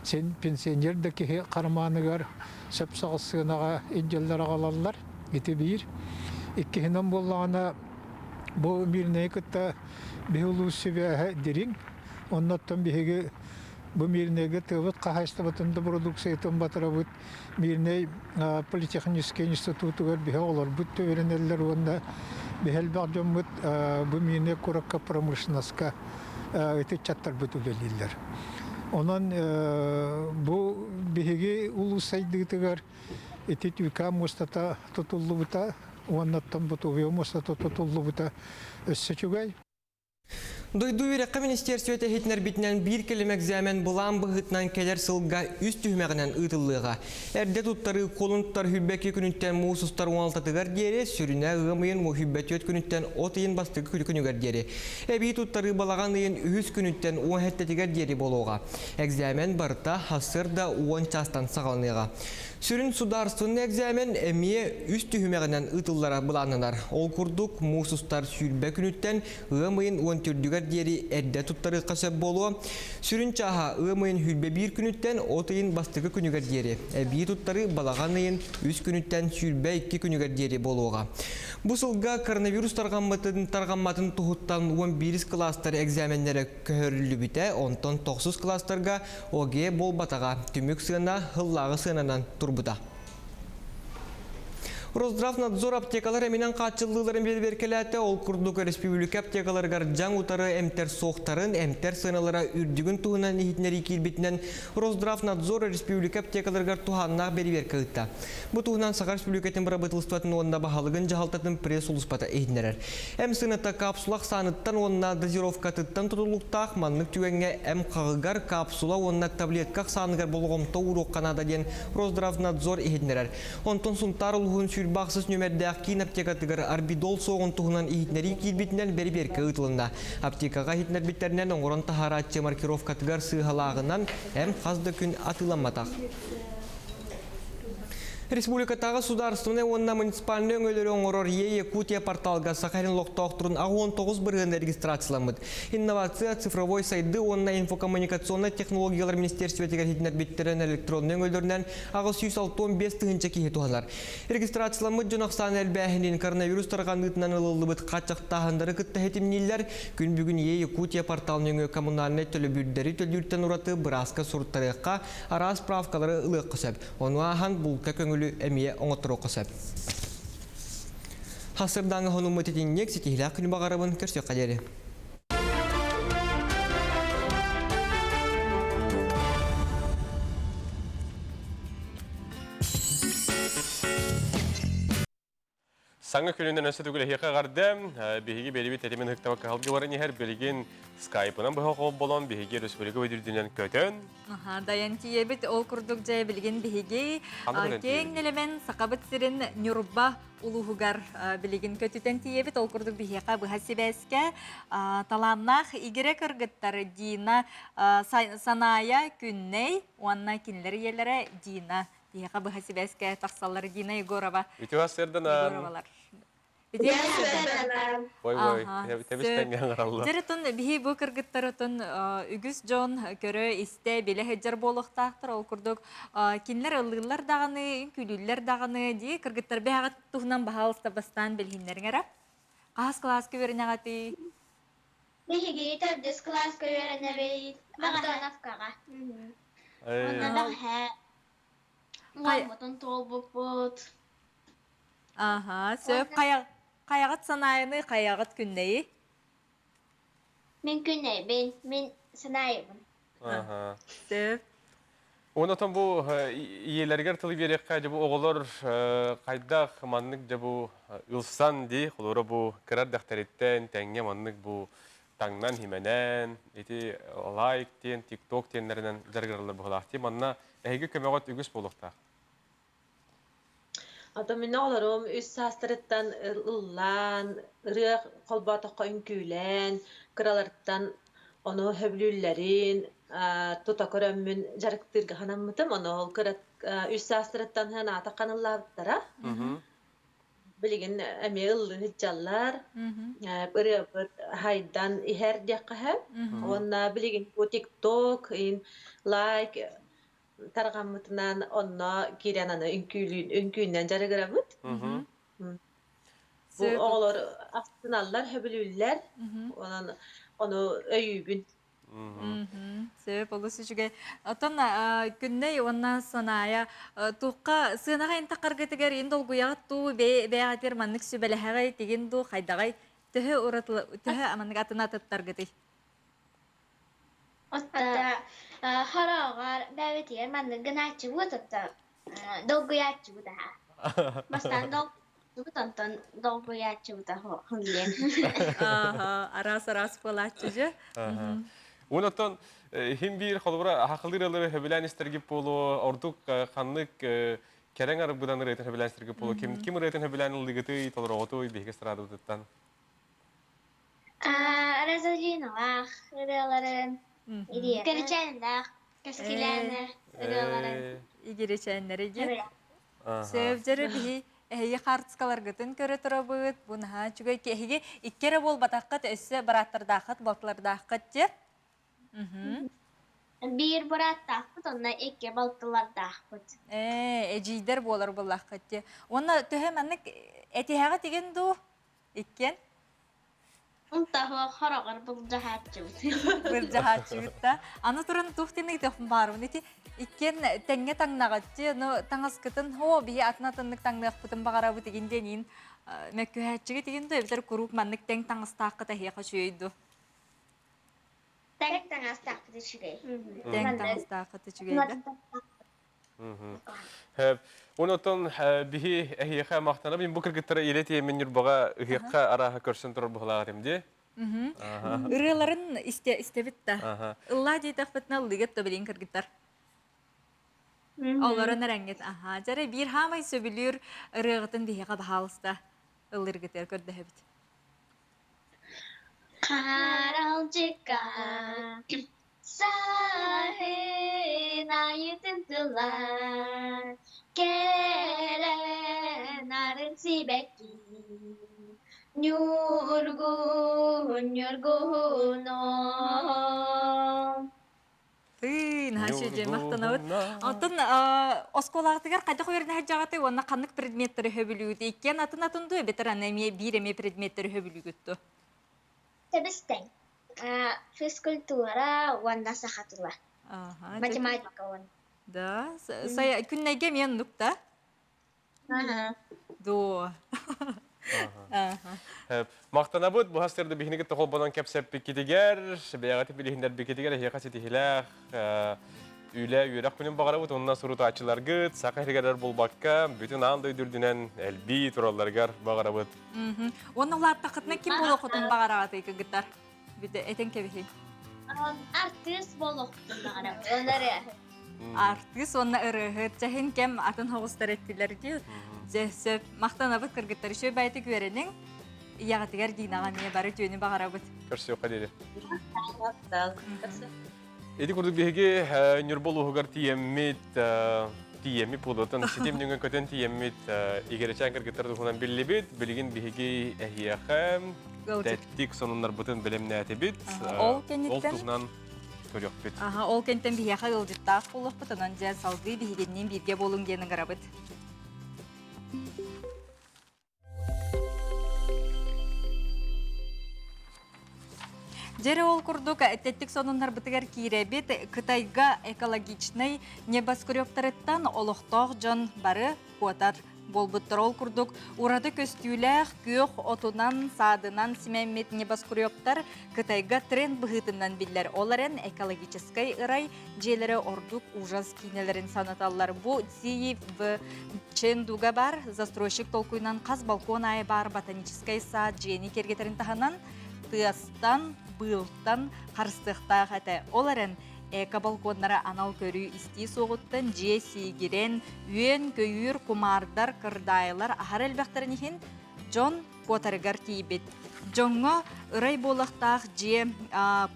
син пенсионер да киһи хармааныгар сөп соҕус сыанаҕа илдьэллэр аҕалаллар. Ити биир. Иккиһинэн буоллаҕына бу Мирнэйи кытта биһи улуус сибээһэ дириҥ. Оннуттан биһиги бу Мирнэйгэ тыабыт хаһаайыстыбатын да продукциятын батарабыт. Мирнэй политехническэй институтугар биһи оҕолорбут үөрэнэллэр уонна биһи элбэх дьоммут бу Мирнэй куоракка промышленноска ыччаттарбыт үлэлииллэр. Онон бу биһиги улуус сайдыытыгар ити Түүкээн муостата тутуллубута уонна оттон Ботуобуйа муостата тутуллубута өссө үчүгэй. Дойду үөрэххэ министиэристибэтэ иһитиннэрбитинэн биир кэлим экзамен былаан быһыытынан кэлэр сылга үс түһүмэҕинэн ыытыллыаҕа. Эрдэ туттарыы кулун тутар сүүрбэки күнүттэн муус устар уоналтатыгар диэри, сүрүнэ ыам ыйын 24 күнүттэн от ыйын бастакы күнүгэр диэри. Эбии туттарыы балаҕан ыйын үһүс күнүттэн уон сэттэтигэр диэри буолуоҕа. Экзамен барыта сарсыарда уон чаастан саҕаланыаҕа. Сүрүн судаарыстыбаннай экзамен эмиэ үс түһүмэҕинэн ыытыллара былааннанар. Ол курдук, муус устар 20 күнүттэн ыам ыйын уон төрдүгэр диэри эрдэ туттарыахха сөп буолуо. Сүрүн чааһа ыам ыйын 21 күнүттэн от ыйын бастакы күнүгэр диэри, эбии туттарыы балаҕан ыйын үс күнүттэн 22 күнүгэр диэри буолуоҕа. Бу сылга коронавирус тарҕаммытын тарҕамматын туһуттан 11 кылаастар экзаменнэрэ көһөрүллүбүтэ, онтон тохсус кылаастарга ОГЭ буолбатаҕа, түмүк сыана сыллааҕы сыананан турбута. Росздравнадзор аптекалар эминэн хааччыллыыларын бэрэбиэркэлээтэ. Ол курдук өрөспүүбүлүкэ аптекаларыгар дьаҥ утары эмтэр суохтарын, эмтэр сыаналара үрдүгүн туһунан иһитиннэрии киирбитинэн Росздравнадзор өрөспүүбүлүкэ аптекаларыгар туһааннаах бэрэбиэркэ ыытта. Бу туһунан Саха Республикатын бырабыыталыстыбатын уонна баһылыгын дьаһалтатын пресс-сулууспата иһитиннэрэр. Эм сыаната капсула ахсааныттан уонна дозировкатыттан тутулуктаах маннык түгэҥҥэ эм хаҕыгар капсула уонна таблетка ахсааныгар болҕомто ууруохха наада диэн Росздравнадзор иһитиннэрэр. Онтон Сунтаар улууһун сүүрбэ ахсыс нүөмэрдээх киин аптекатыгар арбидол суоҕун туһунан иһитиннэрии киирбитинэн бэрэбиэркэ ыытылынна. Аптекаҕа иһитиннэрбиттэринэн оҥорон таһаарааччы маркировкатыгар сыыһалааҕынан эм хас да күн атыыламматах. Республикатааҕы судаарыстыбаннай уонна муниципальнай өҥөлөрү оҥорор Е-Якутия порталга Саха сирин олохтоохторун 69% регистрацияламмыт. Инновация, цифровой сайды уонна инфокоммуникационнай технологиялар министиэристибэтигэр иһитиннэрбиттэрин электроннай өҥөлөрүнэн 865 тыһыынча киһи туһанар. Регистрацияламмыт дьон ахсаана элбээһинин коронавирус тарҕаныытынан ылыллыбыт хааччахтааһыннары кытта ситимнииллэр. Күн бүгүн Е-Якутия портал нөҥүө коммунальнай төлөбүрдэри төлүүртэн ураты бырааска суруттарыахха, араас справкалары ылыахха сөп. Ону ааһан булка көҥүлү эмиэ оҥотторуохха сөп. Хасырдааҥы хонуммут итинник ситиһилээх күнү баҕарабын көрсүөххэ диэри. Саҥа күнүнэн өссө төгүл эһиэхэ эҕэрдэ. Биһиги бэйэбит тэтимин ыһыктабакка кыһалга баран иһэр. Билигин скайпынан быһа холболон биһиги республика үрдүнэн көтөн. Аха, дайан тиийэбит. Ол курдук дьэ билигин биһиги киэҥ нэлэмэн Сахабыт сирин Ньурба улууһугар билигин көтүтэн тиийэбит. Ол курдук биһиэхэ быһа сибээскэ талааннаах игирэ кыргыттар Дина Санаайа Күннэй уонна кинилэр ийэлэрэ Дина биһиэхэ быһа сибээскэ тахсаллар Дина Егорова. Үтүө сырданан. Егоровалар. Үтүө сырданан. Ой ой, тэбис тэҥҥэ аҥараллар. Дьэрэтон биһи бу кыргыттарытын үгүс дьон көрө, истэ, билэ сылдьар буолуохтаахтар. Ол курдук кинилэр ыллыыллар даҕаны, үҥкүүлүүллэр даҕаны дии кыргыттар бэһэҕит туһунан баһаалыста бастаан билиһиннэриҥ эрэ. Хаһыс кылааска үөрэнэҕитий? Биһиги төрдүс кылааска үөрэнэбит Антоновкаҕа. Онно бэҕэһээ уолбутун туолбуппут. Аха, сөп. Хайаҕыт санаайыны, хайаҕыт күннэйи? Мин күннэйбин, мин санаайыбын. Аха. Сөп. Онотон бу ийэлэригэр тылы биэриэххэ дьэ бу оҕолор хайдах маннык дьэ бу ылсан дии холура бу кыра эрдэхтэриттэн тэҥҥэ маннык бу таҥнан химэнэн ити лайк диэн тикток диэннэринэн дьарыгыраллар быһыылаах дии манна эһиги көмөҕүт үгүс буолуохтаах. Ото мин оҕолорум үс саастарыттан ыллаан, ырыа холботоххо үҥкүүлээн, кыраларыттан ону сөбүлүүллэрин тута көрөммүн дьарыктыырга санаммытым. Ону ол кыра үс саастарыттан аата ханыллаабыттара. Билигин эмиэ ыллыы сылдьаллар. Ырыабыт хайдан иһэр диэххэ сөп. Уонна билигин бу TikTok, лайк тарҕаммытынан онно киирэн аны үҥкүүлүүн үҥкүүннэн дьарыгырабыт. Бу оҕолор астыналлар, сөбүлүүллэр. Онон ону өйүүбүн. Сөп, олус үчүгэй. Оттон Күннэй уонна Санаайа туохха сыанаҕа ин тахаргытыгар ин долгуйаҕыт дуу, бэйэҕитигэр маннык сүбэлэһэҕэй, тигин дуу, хайдаҕай? Төһө уратыла төһө маннык атын атыттаргытый? Отта хороҕор бэйэтигэр маннык гынааччыбыт отто долгуйааччыбыт аһа. Бастаан долгуйбут онтон долгуйааччыбыт диэн. Араас-араас буолааччы дьэ. Онтон хим биир холобура хахылыыр ылары хөбүлээн истэргип буолуо ордук ханнык кэрэҥ арбыдан ырыатын хөбүлээн истэргип буолуо ким ким ырыатын хөбүлээн ыллыгытый толороҕутуй биһиги эстрадабытыттан Розалиналаах ырыаларын, Кэричээннээх, Кэскилээнэ ырыаларын. Игиричээннэри диэн. Сөп биһи эһиги хаартыскаларгытын көрө турабыт. Бу наһаа үчүгэй. Эһиги икки эрэ буолбатаххыт, өссө бырааттардааххыт, балтылардааххыт диэн. Биир бырааттаахпыт, онно икки балтылардаахпыт. Ээ, эдьиийдэр буолар буоллаххыт дии. Уонна төһө маннык этиһэҕит игин дуу? Иккиэн? Унтаһы хороҕор былдьаһааччыбыт. Былдьаһааччыбыт да. Аны туран туох диэн ыйытыахпын баарбын ити иккиэн тэҥҥэ таҥнаҕыччы, ну таҥаскытын һоо биһи атын атыннык таҥныахпытын баҕарабыт игин диэн иин мөккүһээччигит игин дуу эбэтэр куруук маннык тэҥ таҥастааххыт эһиэхэ үчүгэй дуу? Тэҥ таҥастаахпыт үчүгэй. Тэҥ таҥастааххыт үчүгэй да? Онотон биһи эһиэхэ махтанабын бу кыргыттара илэ тиэмин Ньурбаҕа ыһыахха арааһа көрсөн турар быһылаах этим дии. Ырыаларын истэбит да. Ыллаа диэтэхпитинэ ыллыгыт да билин кыргыттар. Олорон эрэҥҥит. Аха. Дьэрэ биир хаамай сөбүлүүр ырыаҕытын биһиэхэ баһаалыста ыллыргытыгар көрдөһөбүт. Харалдьыка Саһын айытын тыллар, кэлэн арын сибэкки, Ньургун, ньургуһуном. Тыын, хашы махтанабыт. Оттон оскуолаҕытыгар хайдах үөрэнэ сылдьаҕытый уонна ханнык предметтэри сөбүлүүгүт? Иккиэн атын-атын дуу эбэтэр аны эмиэ биир эмиэ предметтэри сөбүлүүгүт дуу? Тэбистэн. Физкультура уонна саха тыла. Математика уонна. Да, күннэйгэ эмиэ оннук да? Доо. Махтанабыт бу хастырды биһини кытта холбонон кэпсэппиккитигэр, бэйэҕитин билиһиннэрбиккитигэр эһиэхэ ситиһилээх. үлэ үөрэх күнүн баҕарабыт уонна сурутааччыларгыт саха иһигэр булбакка бүтүн аан дойду үрдүнэн элбии туралларыгар баҕарабыт. Уонна улааттаххытына ким буолуоххутун баҕараҕытый кыргыттар? Бүтэ этэн кэбиһий. Артыыс буолуохпутун баҕарабыт. Онно эрэ. Артыыс уонна ырыаһыт чэһин кэм атын хоҕустар эттилэр дии. Дьэ сөп. Махтанабыт кыргыттар. Үчүгэй байтык үөрэниҥ. Ийэҕитигэр Динаҕа эмиэ бары үтүөнү баҕарабыт. Көрсүөххэ диэри. Ити курдук биһиги Ньурба улууһугар тиийэммит тиийэммит буолуотун ситим нөҥүө көтөн тиийэммит игирэчээн кыргыттар туһунан биллибит. Билигин биһиги эһиэхэ тэттик сонуннарбытын бэлэмнээтибит. Ол кэнниттэн ол туһунан көрүөхпүт. Аха, ол кэнниттэн биһиэхэ ыалдьыттаах буолуохпут, онон дьэ салгыы биһигинниин бииргэ буолуҥ диэн ыҥырабыт. Дьэрэ ол курдук тэттик сонуннарбытыгар киирэбит. Кытайга экологичнай небоскребтарыттан олохтоох дьон бары куотар буолбуттар. Ол курдук ураты көстүүлээх күөх отунан, саадынан симэммит небоскребтар Кытайга тренд быһыытынан биллэр. Ол эрэн экологическай ырай дьиэлэрэ ордук ужас киинэлэрин санаталлар. Бу Циев Чендуга бар застройщик толкуйунан хас балкон аайы баар ботаническай саад дьиэни киэргэтэрин таһынан тыастан, быылтан харыстыахтаах этэ. Ол эрэн эко-балконнара анал көрүү-истии суоҕуттан дьиэ сиигирэн, үөн-көйүүр, кумаардар, кырдаайылар аһар элбэхтэрин иһин дьон куотарыгар тиийбит. Дьоҥҥо ырай буолахтаах дьиэ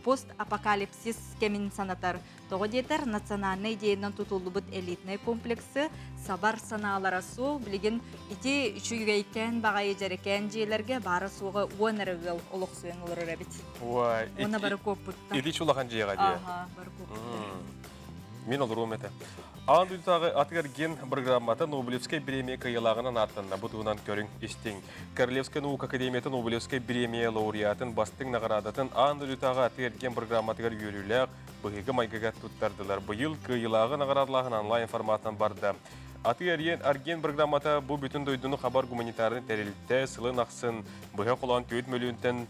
постапокалипсис кэмин санатар. Тоҕо диэтэр, национальнай идеянан тутуллубут элитнэй комплексы сабар санаалара суох. Билигин ити үчүгэйкээн баҕайы дьэрэкээн дьиэлэргэ баара-суоҕа уон эрэ ыал олохсуйан олорор эбит. Уонна бары куоппуттар. Ити улахан дьиэҕэ дии. Аха, бары куоппуттар. Мин олоруом этэ. Аан дойдутааҕы атыгар ген программата Нобелевскай бириэмийэ кыайыылааҕынан ааттанна. Бу туһунан көрүҥ, истиҥ. Королевскай наука академията Нобелевскай бириэмийэ лауреатын бастыҥ наҕараадатын аан дойдутааҕы атыгар ген программатыгар үөрүүлээх быһыыга-майгыга туттардылар. Быйыл кыайыылааҕы наҕараадалааһын онлайн форматынан барда. Атыы-эргиэн арген программата бу бүтүн дойдуну хабар гуманитарнай тэрилтэ сылын ахсын быһа холоон 4 мөлүйүөнтэн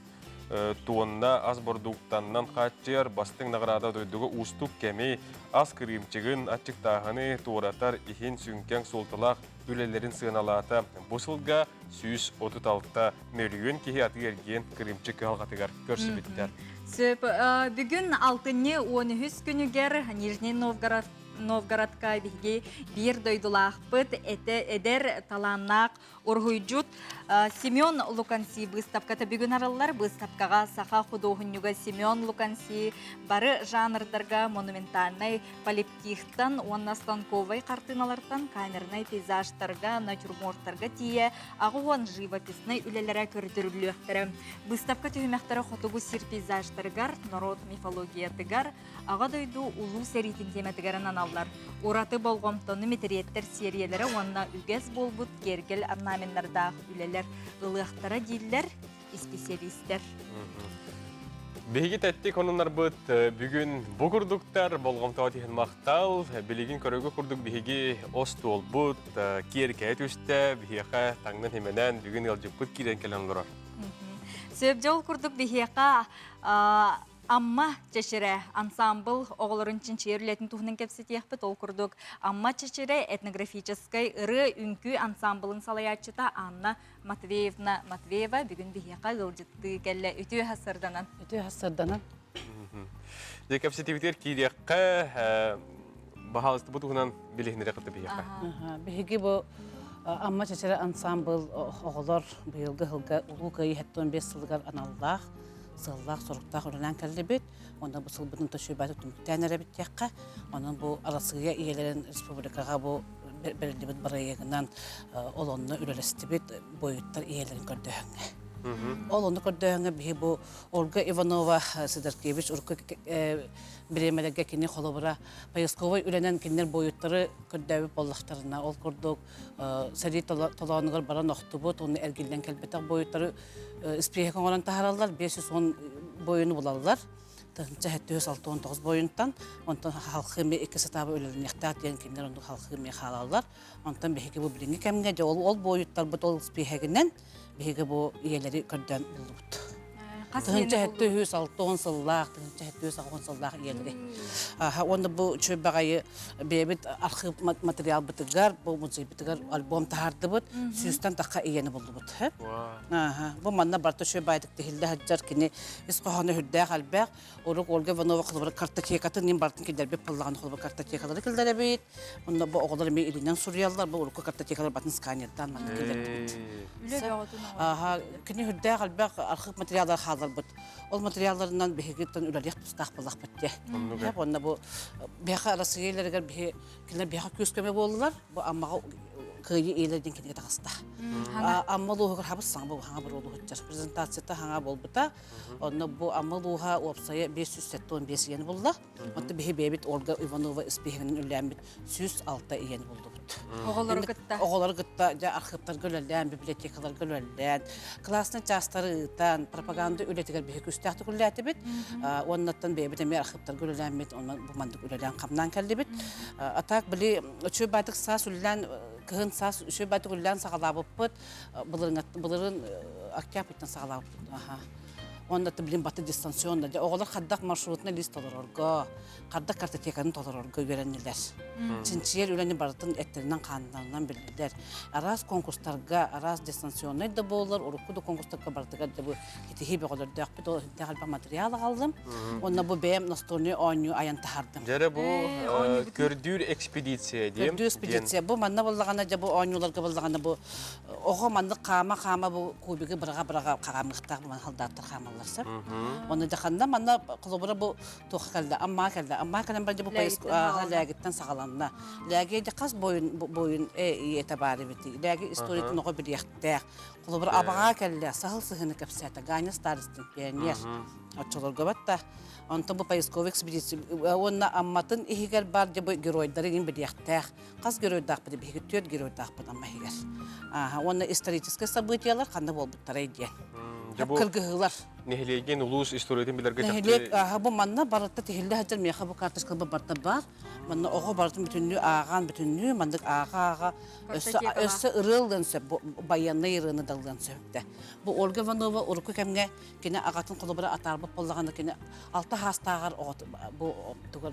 туонна ас бордууктаннан хааччыйар бастыҥ наҕараада дойдуга уустук кэми, ас кырыымчыгын, аччыктааһыны туоратар иһин сүҥкэҥ суолталаах үлэлэрин сыаналаата. Бу сылга 136 мөлүйүөн киһи атыы-эргиэн кырыымчык кыһалҕатыгар көрсүбүттэр. Сөп. Бүгүн алтынньы 13 күнүгэр Нижний Новгород Новгородка биһиги биир дойдулаахпыт этэ эдэр талааннаах Уруһуйдьут Семен Луканси быыстапката бүгүн арыллар. Быыстапкаҕа саха худуоһунньуга Семен Луканси бары жанрдарга монументальнай полиптихтан уонна станковай хартыыналартан камернай пейзажтарга, натюрморттарга тиийэ аҕыс живописнай үлэлэрэ көрдөрүллүөхтэрэ. Быыстапка түһүмэхтэрэ хотугу сир пейзажтарыгар, норуот мифологиятыгар, Аҕа дойду Улуу сэриитин тиэмэтигэр ананаллар. Ураты болҕомтону мэтириэттэр сиэрийэлэрэ уонна үгэс буолбут киэргэл орнаменнардаах үлэлэр ылыахтара дииллэр исписэлиистэр. Биһиги тэттик онуннарбыт бүгүн бу курдуктар болҕомтоҕо тиһин махтал. Билигин көрөгө курдук биһиги остуолбут киэркэйэ түстэ, биһиэхэ таҥнан химэнэн бүгүн ыалдьыппыт киирэн кэлэн олорор. Сөп дьол курдук биһиэхэ Амма чэчирэ ансаамбыл оҕолорун чинчийэр үлэтин туһунан кэпсэтиэхпит. Ол курдук Амма чэчирэ этнографическай ырыа-үҥкүү ансаамбылын салайааччыта Анна Матвеевна Матвеева бүгүн биһиэхэ ыалдьыттыы кэллэ. Үтүө сарданан. Үтүө сарданан. Дьэ кэпсэтиибитигэр киириэххэ баһаалыста бу туһунан билиһиннэриэххэ кытта биһиэхэ. Биһиги бу Амма чэчирэ ансаамбыл оҕолор быйылгы сылга Улуу Кыайыы 75 сылыгар аналлаах сыаллаах-соруктаах үлэлээн кэллибит. Онон бу сылбытын төсүүбэти түмүктээн эрэбит диэххэ. Онон бу Арассыыйа ийэлэрин республикаҕа бу бэриллибит бырайыагынан ол онно үлэлэстибит буойуттар ийэлэрин көрдөһөҥҥө. Ол онно көрдөһөҥҥө биһи бу Ольга Иванова Сидоркевич урукку бириэмэлэргэ кини холобура поисковай үлэнэн кинилэр буойуттары көрдөөбүт буоллахтарына ол курдук сэрии толоонугар баран охтубут уонна эргиллэн кэлбэтэх буойуттары испииһэк оҥорон таһаараллар 510 буойуну булаллар 1769 буойунтан онтон халхыми икки сатаабы үлэлэниэхтээх диэн кинилэр оннук халхыми хаалаллар онтон биһиги бу билиҥҥи кэмҥэ дьэ ол ол буойуттарбыт ол испииһэгинэн биһиги бу ийэлэри көрдөөн буллубут. Тыһынча хэттэ үһүс алтон сыллаах, тыһынча хэттэ үһүс аҕыс сыллаах ийэлэри. Уонна бу үчүгэй баҕайы бэйэбит архыып материалбытыгар, бу музейбытыгар альбом таһаардыбыт, сүүстэн тахха ийэни буллубут. Бу манна барыта үчүгэй баайдык тиһиллэ сылдьар кини ис хоһооно үрдээх элбэх. Урук Ольга Иванова холобура картотекатын ним барытын киллэрбит буоллаҕына холобура картотекалары киллэрэбит. Онно бу оҕолор эмиэ илинэн суруйаллар, бу урукку картотекалар батын сканердаан манна киллэрдибит. Үлэ бөҕөтүн Аха, кини үрдээх элбэх архыып материаллар хаалларбыт. Ол материалларынан биһигиттэн үлэлиэх тустаах буоллахпыт дии. Онно бу биһиэхэ Россия илэригэр биһи кинилэр биһиэхэ күүс көмө буоллулар. Бу Аммаҕа кыайыы иилэр диэн кинигэ таҕыста. Амма улууһугар хабыс саҥа бу хаҥа бір улууһуччар. Презентацията хаҥа буолбута. Онно бу Амма улууһа уопсайа 575 иэн булла. Онто биһи бэйэбит Ольга Иванова испииһэгинэн үллээммит 106 иэн буллубут. Оҕолору кытта. Оҕолору кытта дьэ архыыптарга үлэлээн, библиотекаларга үлэлээн, классный чаастары ыытан, пропаганда үлэтигэр биһи күүстээхтик үлэлээтибит. Уоннаттан бэйэбит эмиэ архыыптарга үлэлээммит, онон бу маннык үлэлээн хамнаан кэллибит. А так били үчүгэй баатык саас үлэлээн кыһын саас үчүгэй баатык үлэлээн саҕалаабыппыт. Былырын былырын октябрьтан саҕалаабыппыт. Аха. Уонна блин баты дистанционно. Дьэ оҕолор хардах маршрутный лист толорорго, хардах картотеканы толорорго үөрэннилэр. Чинчийэр үлэни барытын эттеринэн хааннарынан биллилэр. Араас конкурстарга, араас дистанционнай да буолар, урукку да конкурстарга барытыгар да бу итиһи бөҕөлөрдөөхпүт, ол иһинтээх элбэх материал аҕаллым. Онно бу бэйэм настольный оонньуу айан таһардым. Дьэрэ бу көрдүүр экспедиция диэн. Көрдүүр экспедиция. Бу манна буоллаҕына, дьэ бу оонньууларга буоллаҕына бу оҕо маннык хаама-хаама бу кубигы быраҕа-быраҕа хаамыахтаах бу халдааттар хаамаллар сөп. Онно дьаханна манна холобура бу туохха кэллэ Аммаа кэллэ. Аммаа кэлэн барда бу Лээгиттэн саҕаланна. Лээги дьэ хас бойун бойун ийэтэ баар эбит. Лээги историятын оҕо билиэхтээх. Холобура Абаҕаа кэллэ саһыл сыһыны кэпсээтэ. Ганя Старостин пионер. Оччолорго батта. Онтон бу поисковый экспедиция уонна Амматын иһигэр бар дьэ бу геройдары иҥин билиэхтээх. Хас геройдаахпыт биһиги түөрт геройдаахпыт Амма иһигэр. Уонна историческай событиялар ханна буолбуттарай диэн. Кыргыһыылар. Нэһилиэгин улуус историятын билэргэ Нэһилиэк аха бу манна барыта тиһиллэ сылдьар миэхэ бу карточка барыта баар. Манна оҕо барытын бүтүннүү ааҕан бүтүннүү маннык ааҕа-ааҕа өссө өссө ырыа ылыан сөп бу байыаннай ырыаны да ылыан сөп Бу Ольга Иванова урукку кэмҥэ кини аҕатын холобура атаарбыт буоллаҕына кини алта саастааҕар оҕото бу тугар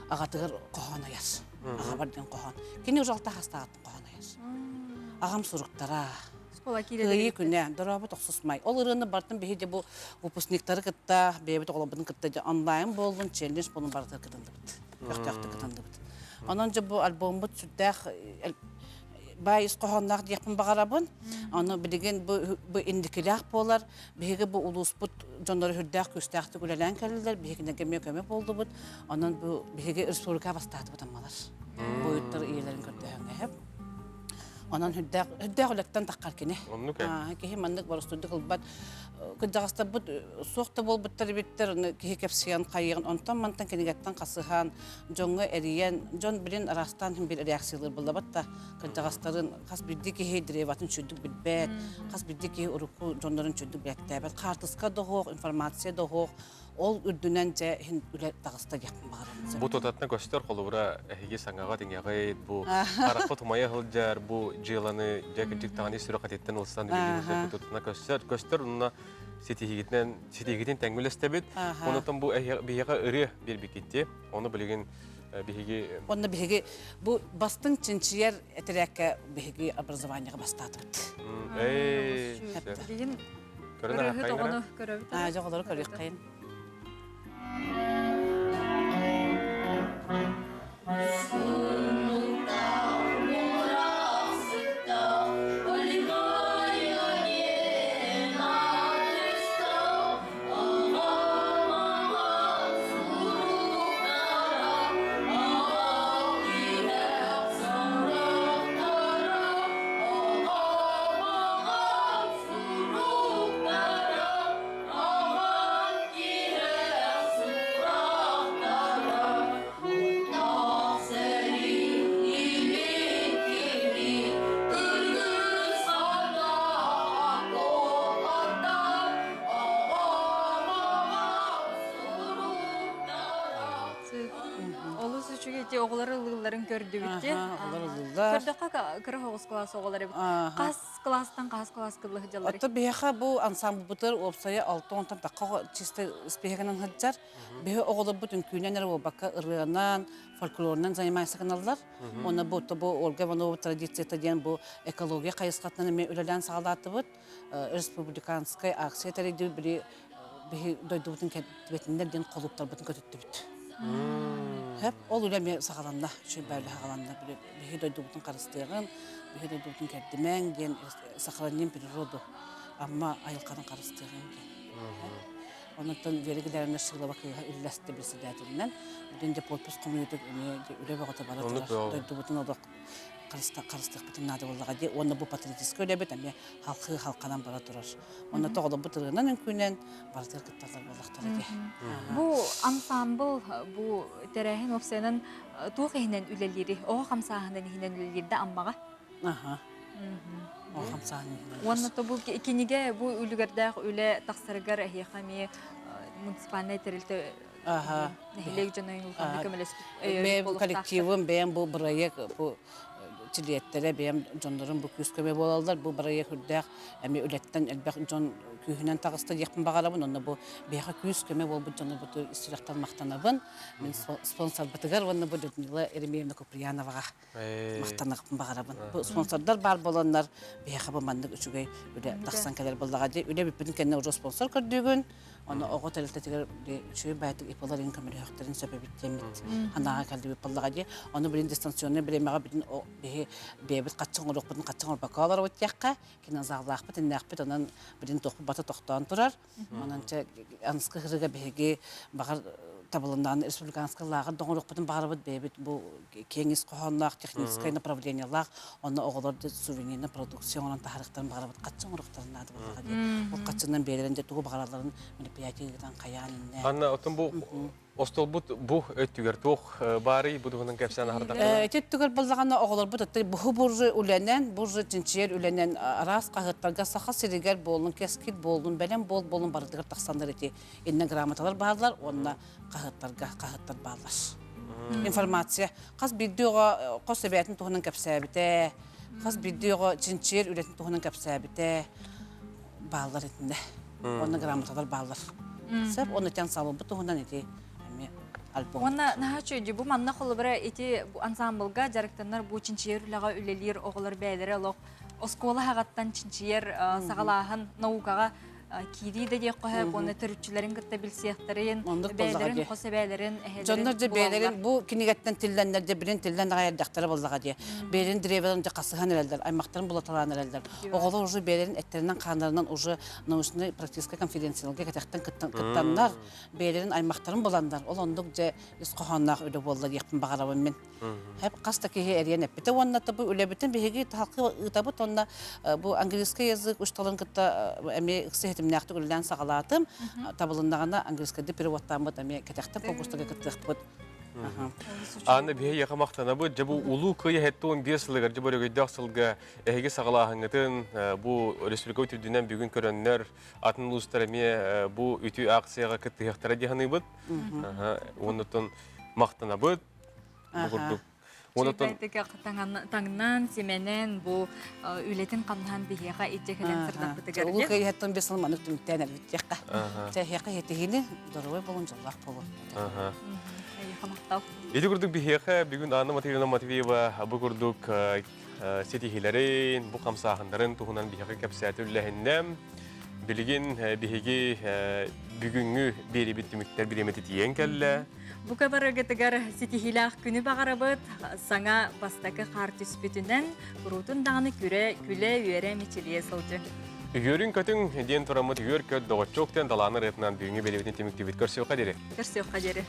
аҕатыгар хоһоон айар. Аҕабар диэн хоһоон. Кини уже алта саастааҕыттан хоһоон айар. Аҕам суруктара. Кыайыы күнэ, дорообо тохсус май. Ол ырыаны бартын биһи де бу выпускниктары кытта, бэйэбит оҕолорбутун кытта дьэ онлайн буоллун, челлендж буоллун барытыгар кытынныбыт. Көхтөөхтүк кытынныбыт. Онон дьэ бу альбоммут сүрдээх баай ис хоһоонноох диэхпин баҕарабын. Ону билигин бу, бу инникилээх буолар. Биһиги бу улууспут дьонноро сүрдээх күүстээхтик үлэлээн кэллилэр. Биһигинэргэ эмиэ көмө буоллубут. Онон бу биһиги республика бастаатыбыт аммалар. Буойуттар ийэлэрин көрдөһөҥҥө Онон үрдээх үрдээх үлэттэн таххар кини. Оннук ээ. Киһи маннык боростуйдук ылбат. Кырдьаҕастарбыт суох да буолбуттар эбиттэр, ону киһи кэпсиэн хайыан, онтон мантан кинигэттэн хасыһан, дьоҥҥо эрийэн, дьон билин араастаан иһин бир реакциялыыр буллабат да, кырдьаҕастарын хас биирдии киһи древатын чүйдүк билбэт, хас биирдии киһи урукку дьоннорун чүйдүк билэттээбэт, хаартыска да оһох, информация да оһох, ол үрдүнэн дьэ иһин үлэ таҕыста диэхпин баҕарабын. Бу тутатына көстөр холобура эһиги саҥаҕа тиҥэҕит, бу хараххыт умайа сылдьар, бу дьыаланы дьэ кырдьык даҕаны сүрэххититтэн ылсан үлэлии сылдьар тутатына көстөр, көстөр онно ситиһиигитинэн ситиһиигитин тэҥҥэ үлэстэбит. Онутан бу биһиэхэ ырыа биэрбиккит Ону билигин биһиги Онно биһиги бу бастыҥ чинчийэр этэрээккэ биһиги образованиеҕа бастаатыбыт. Билигин ырыаһыт оҕону көрөбүт. Аа, дьэ оҕолору көрүөххэйин. Олус үчүгэй ити оҕолор ыллыылларын көрдүбүт дии. Оҕолор ыллыыллар. Көрдөххө кыра оҕус кылаас оҕолор эбит. Хас класстан хас класс кылла сылдьаллар? Отто биһиэхэ бу ансамблбытыгар уопсайа алта онтон тахха чисто испииһэгинэн сылдьар. Биһи оҕолорбут үҥкүүнэн эрэ буолбакка ырыанан, фольклорунан занимайся гыналлар. Уонна бу бу Ольга Иванова традицията диэн бу экология хайысхатынан эмиэ үлэлээн саҕалаатыбыт. Республиканскай акция тэрийдибит били биһи дойдубутун кэтбэтиннэр диэн холуптарбытын көтүттүбүт. Хөп, ол үлэ эмиэ саҕаланна, үчүгэй үлэ саҕаланна. Биһи дойдубутун харыстыаҕын, биһи дойдубутун кэрдимэҥ диэн сохраним природу, Амма айылҕатын харыстыаҕын диэн. Онтон Вера Гиляровна Шилова кыыһа үллэстэ председателинэн, бүтүн депоппус хомуйутук эмиэ үлэ бөҕөтө бара турар. Дойдубутун олох харыстыахпытын наада буоллаҕа дии. Уонна бу патриотическай үлэбит эмиэ халхыы халханан бара турар. Онно тоҕолорбут ырыанан үҥкүүнэн барытыгар кытталлар буоллахтара дии. Бу ансамбл бу тэрээһин уопсайынан туох иһинэн үлэлиири, оҕо хамсааһынын иһинэн үлэлиир да Аммаҕа? Аха. Оҕо хамсааһынын иһинэн. Уонна то бу кинигэ бу үлүгэрдээх үлэ тахсарыгар эһиэхэ эмиэ муниципальнай тэрилтэ нэһилиэк дьоно улаханнык көмөлөспүт Бэйэм коллективым, бэйэм бу бырайыак бу чилиэттэрэ, бэйэм дьоннорум бу күүс көмө буолаллар. Бу бырайыак үрдээх эмиэ үлэттэн элбэх дьон күүһүнэн таҕыста диэхпин баҕарабын. Онно бу биһиэхэ күүс көмө буолбут дьону бу сүрэхтэн махтанабын. Мин спонсорбытыгар уонна бу Людмила Еремеевна Куприяноваҕа махтаныахпын баҕарабын. Бу спонсордар баар буоланнар биһиэхэ бу маннык үчүгэй үлэ тахсан кэлэр буоллаҕа дии. Үлэ бүппүтүн кэннэ уже спонсор көрдүүгүн. Ону оҕо тэрилтэтигэр үчүгэй баайтык ИП-ларын көмөлөһөхтөрүн сөп эбит диэммит санааҕа кэллибит буоллаҕа дии. Ону билин дистанционнай бириэмэҕэ бүтүн биһи бэйэбит хаччы оҥоруохпутун хаччы оҥорбокко олоробут диэххэ, кинозаллаахпыт, иннээхпит, онон билин туохпут бата тохтоон турар. Онон чэ аныскы ыһырыга биһиги баҕар табылыннаҕына республиканскай лааҕыр да оҥоруохпутун баҕарабыт бэйэбит бу киэҥ ис хоһоонноох техническай направлениелаах онно оҕолор да сувенирная продукция оҥорон таһаарыахтарын баҕарабыт хаччы оҥоруохтарын наада буоллаҕа дии ол хаччынан биэрэрин дьэ тугу баҕаралларын мероприятие ыытан хайаан иннэ Анна оттон бу Остуолбут бу өттүгэр туох баарый бу туһунан кэпсээн аһардаххына? Ити өттүгэр буоллаҕына оҕолорбут өттө буһу буржу үлэнэн, буржу чинчийэр үлэнэн араас хаһыаттарга Саха сиригэр буоллун, Кэскил буоллун, Бэлэм буол буоллун барытыгар тахсаннар ити иннэ грамоталар бааллар уонна хаһыаттарга хаһыаттар бааллар. Информация. Хас биирдии оҕо хос эбээтин туһунан кэпсээбитэ, хас биирдии оҕо чинчийэр үлэтин туһунан кэпсээбитэ бааллар итиннэ. Уонна грамоталар бааллар. Сөп, оны тэн салыбыт туһунан ити эмиэ альбом. Уонна наһаа үчүгэй бу манна холобура ити ансамблга дьарыктанар бу чинчийэр үлэҕэ үлэлиир оҕолор бэйэлэрэ олох оскуола хаҕаттан чинчийэр саҕалааһын наукаҕа киирии да диэххэ сөп уонна төрүччүлэрин кытта билсиэхтэрин бэйэлэрин хос эбээлэрин эһэлэрин Дьоннор дьэ бэйэлэрин бу кинигэттэн тиллэннэр дьэ билин тиллэн аҕай эрдэхтэрэ буоллаҕа дии. Бэйэлэрин древелэрин дьэ хасыһан эрэллэр, аймахтарын булаталаан эрэллэр. Оҕолор уже бэйэлэрин эттэринэн-хааннарынан уже научнай практическай конференцияларга кэтэхтэн кыттаннар, бэйэлэрин аймахтарын буланнар, ол оннук дьэ ис хоһоонноох үлэ буолла диэхпин баҕарабын мин. Хеп хас да киһи эриэн эппитэ уонна бу үлэбитин биһиги талкы ыытабыт уонна бу английский язык учталын кытта эмиэ ыкса ситимнээхтик үлэлээн саҕалаатым. Табылыннаҕына английскайды переводтааммыт эмиэ кэтэхтэн конкурстарга кыттыахпыт. Анна биһиэхэ махтанабыт. Дьэ бу улуу кыайа 75 сылыгар дьэ бу өрөгөйдөөх сылга Эһиги саҕалааһыҥҥытын бу республика үрдүнэн бүгүн көрөннөр атын улуустар эмиэ бу үтүө акцияҕа кыттыһыахтара дии саныыбыт. Уоннутун махтанабыт. Бу курдук. Уоннутун таҥнан, симэнэн бу үлэтин хамнаһан биһиэхэ иччэ кэлэн сырдаппытыгар. Улуу кыайыһаттан бес сыл маннык түмүктээн эрбиттиэххэ. Чэ, эһиэхэ иһитиһини доруобай болун, дьоллоох болун. Эйиэхэ махтал. Ити курдук биһиэхэ бүгүн Анна Матвеевна Матвеева бу курдук ситиһиилэрин, бу хамсааһыннарын туһунан биһиэхэ кэпсээтэ үллэһиннэ. Билигин биһиги бүгүҥҥү биэрибит түмүктэр бириэмэтэ тиийэн кэллэ. Бука барыгытыгар ситиһиилээх күнү баҕарабыт. Саҥа бастакы хаар түспүтүнэн куруутун даҕаны күрэ, күлэ-үөрэ мичилийэ сылдьыҥ. Үөрүҥ-көтүҥ диэн тураммыт үөр-көт доҕоччуок диэн талааны ырыатынан бүгүҥҥү биэриибитин түмүктүүбүт. Көрсүөххэ диэри. Көрсүөххэ диэри.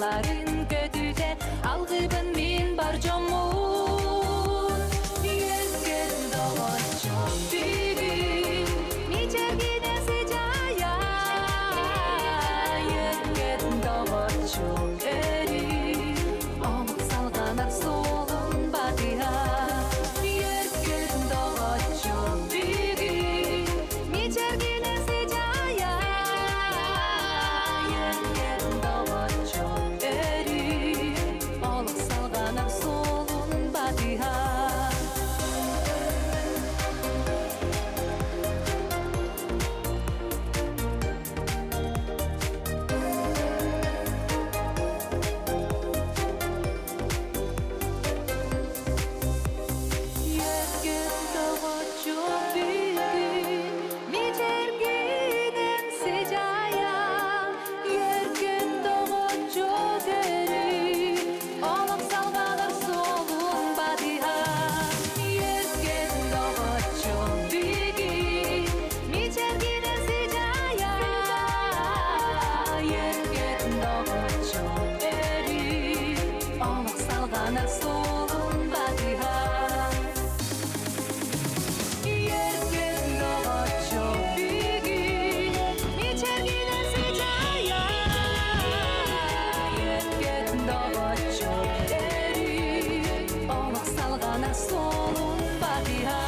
санааларын көтүтэ алгыбын мин бар дьоммун. Үөскэн доҕоччу бүгүн мичэргинэ сыдьаайа Үөскэн доҕоччу өрүү омук салҕанар суолун батыһа Үөскэн доҕоччу бүгүн мичэргинэ сыдьаайа Үөскэн доҕоччу өрүү олох салҕанар суолун батыһа. Үөскэн доҕоччу бүгүн мичэргинэн сыдьаайа Үөргүн доҕоччу көрүү олох салҕанар суолун батыһа Үөргүн доҕоччу бүгүн мичэргинэн сыдьаайа Үөргүн доҕоччу өрүү олох салҕанар суолун батыһа Үөргүн доҕоччу бүгүн мичэргинэн сыдьаайа Үөргүн доҕоччу өрүү олох салҕанар суолун батыһа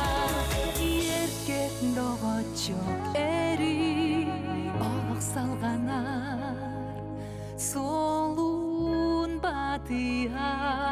Үөргүн доҕоччу өрүү олох салҕанар суолун батыһа.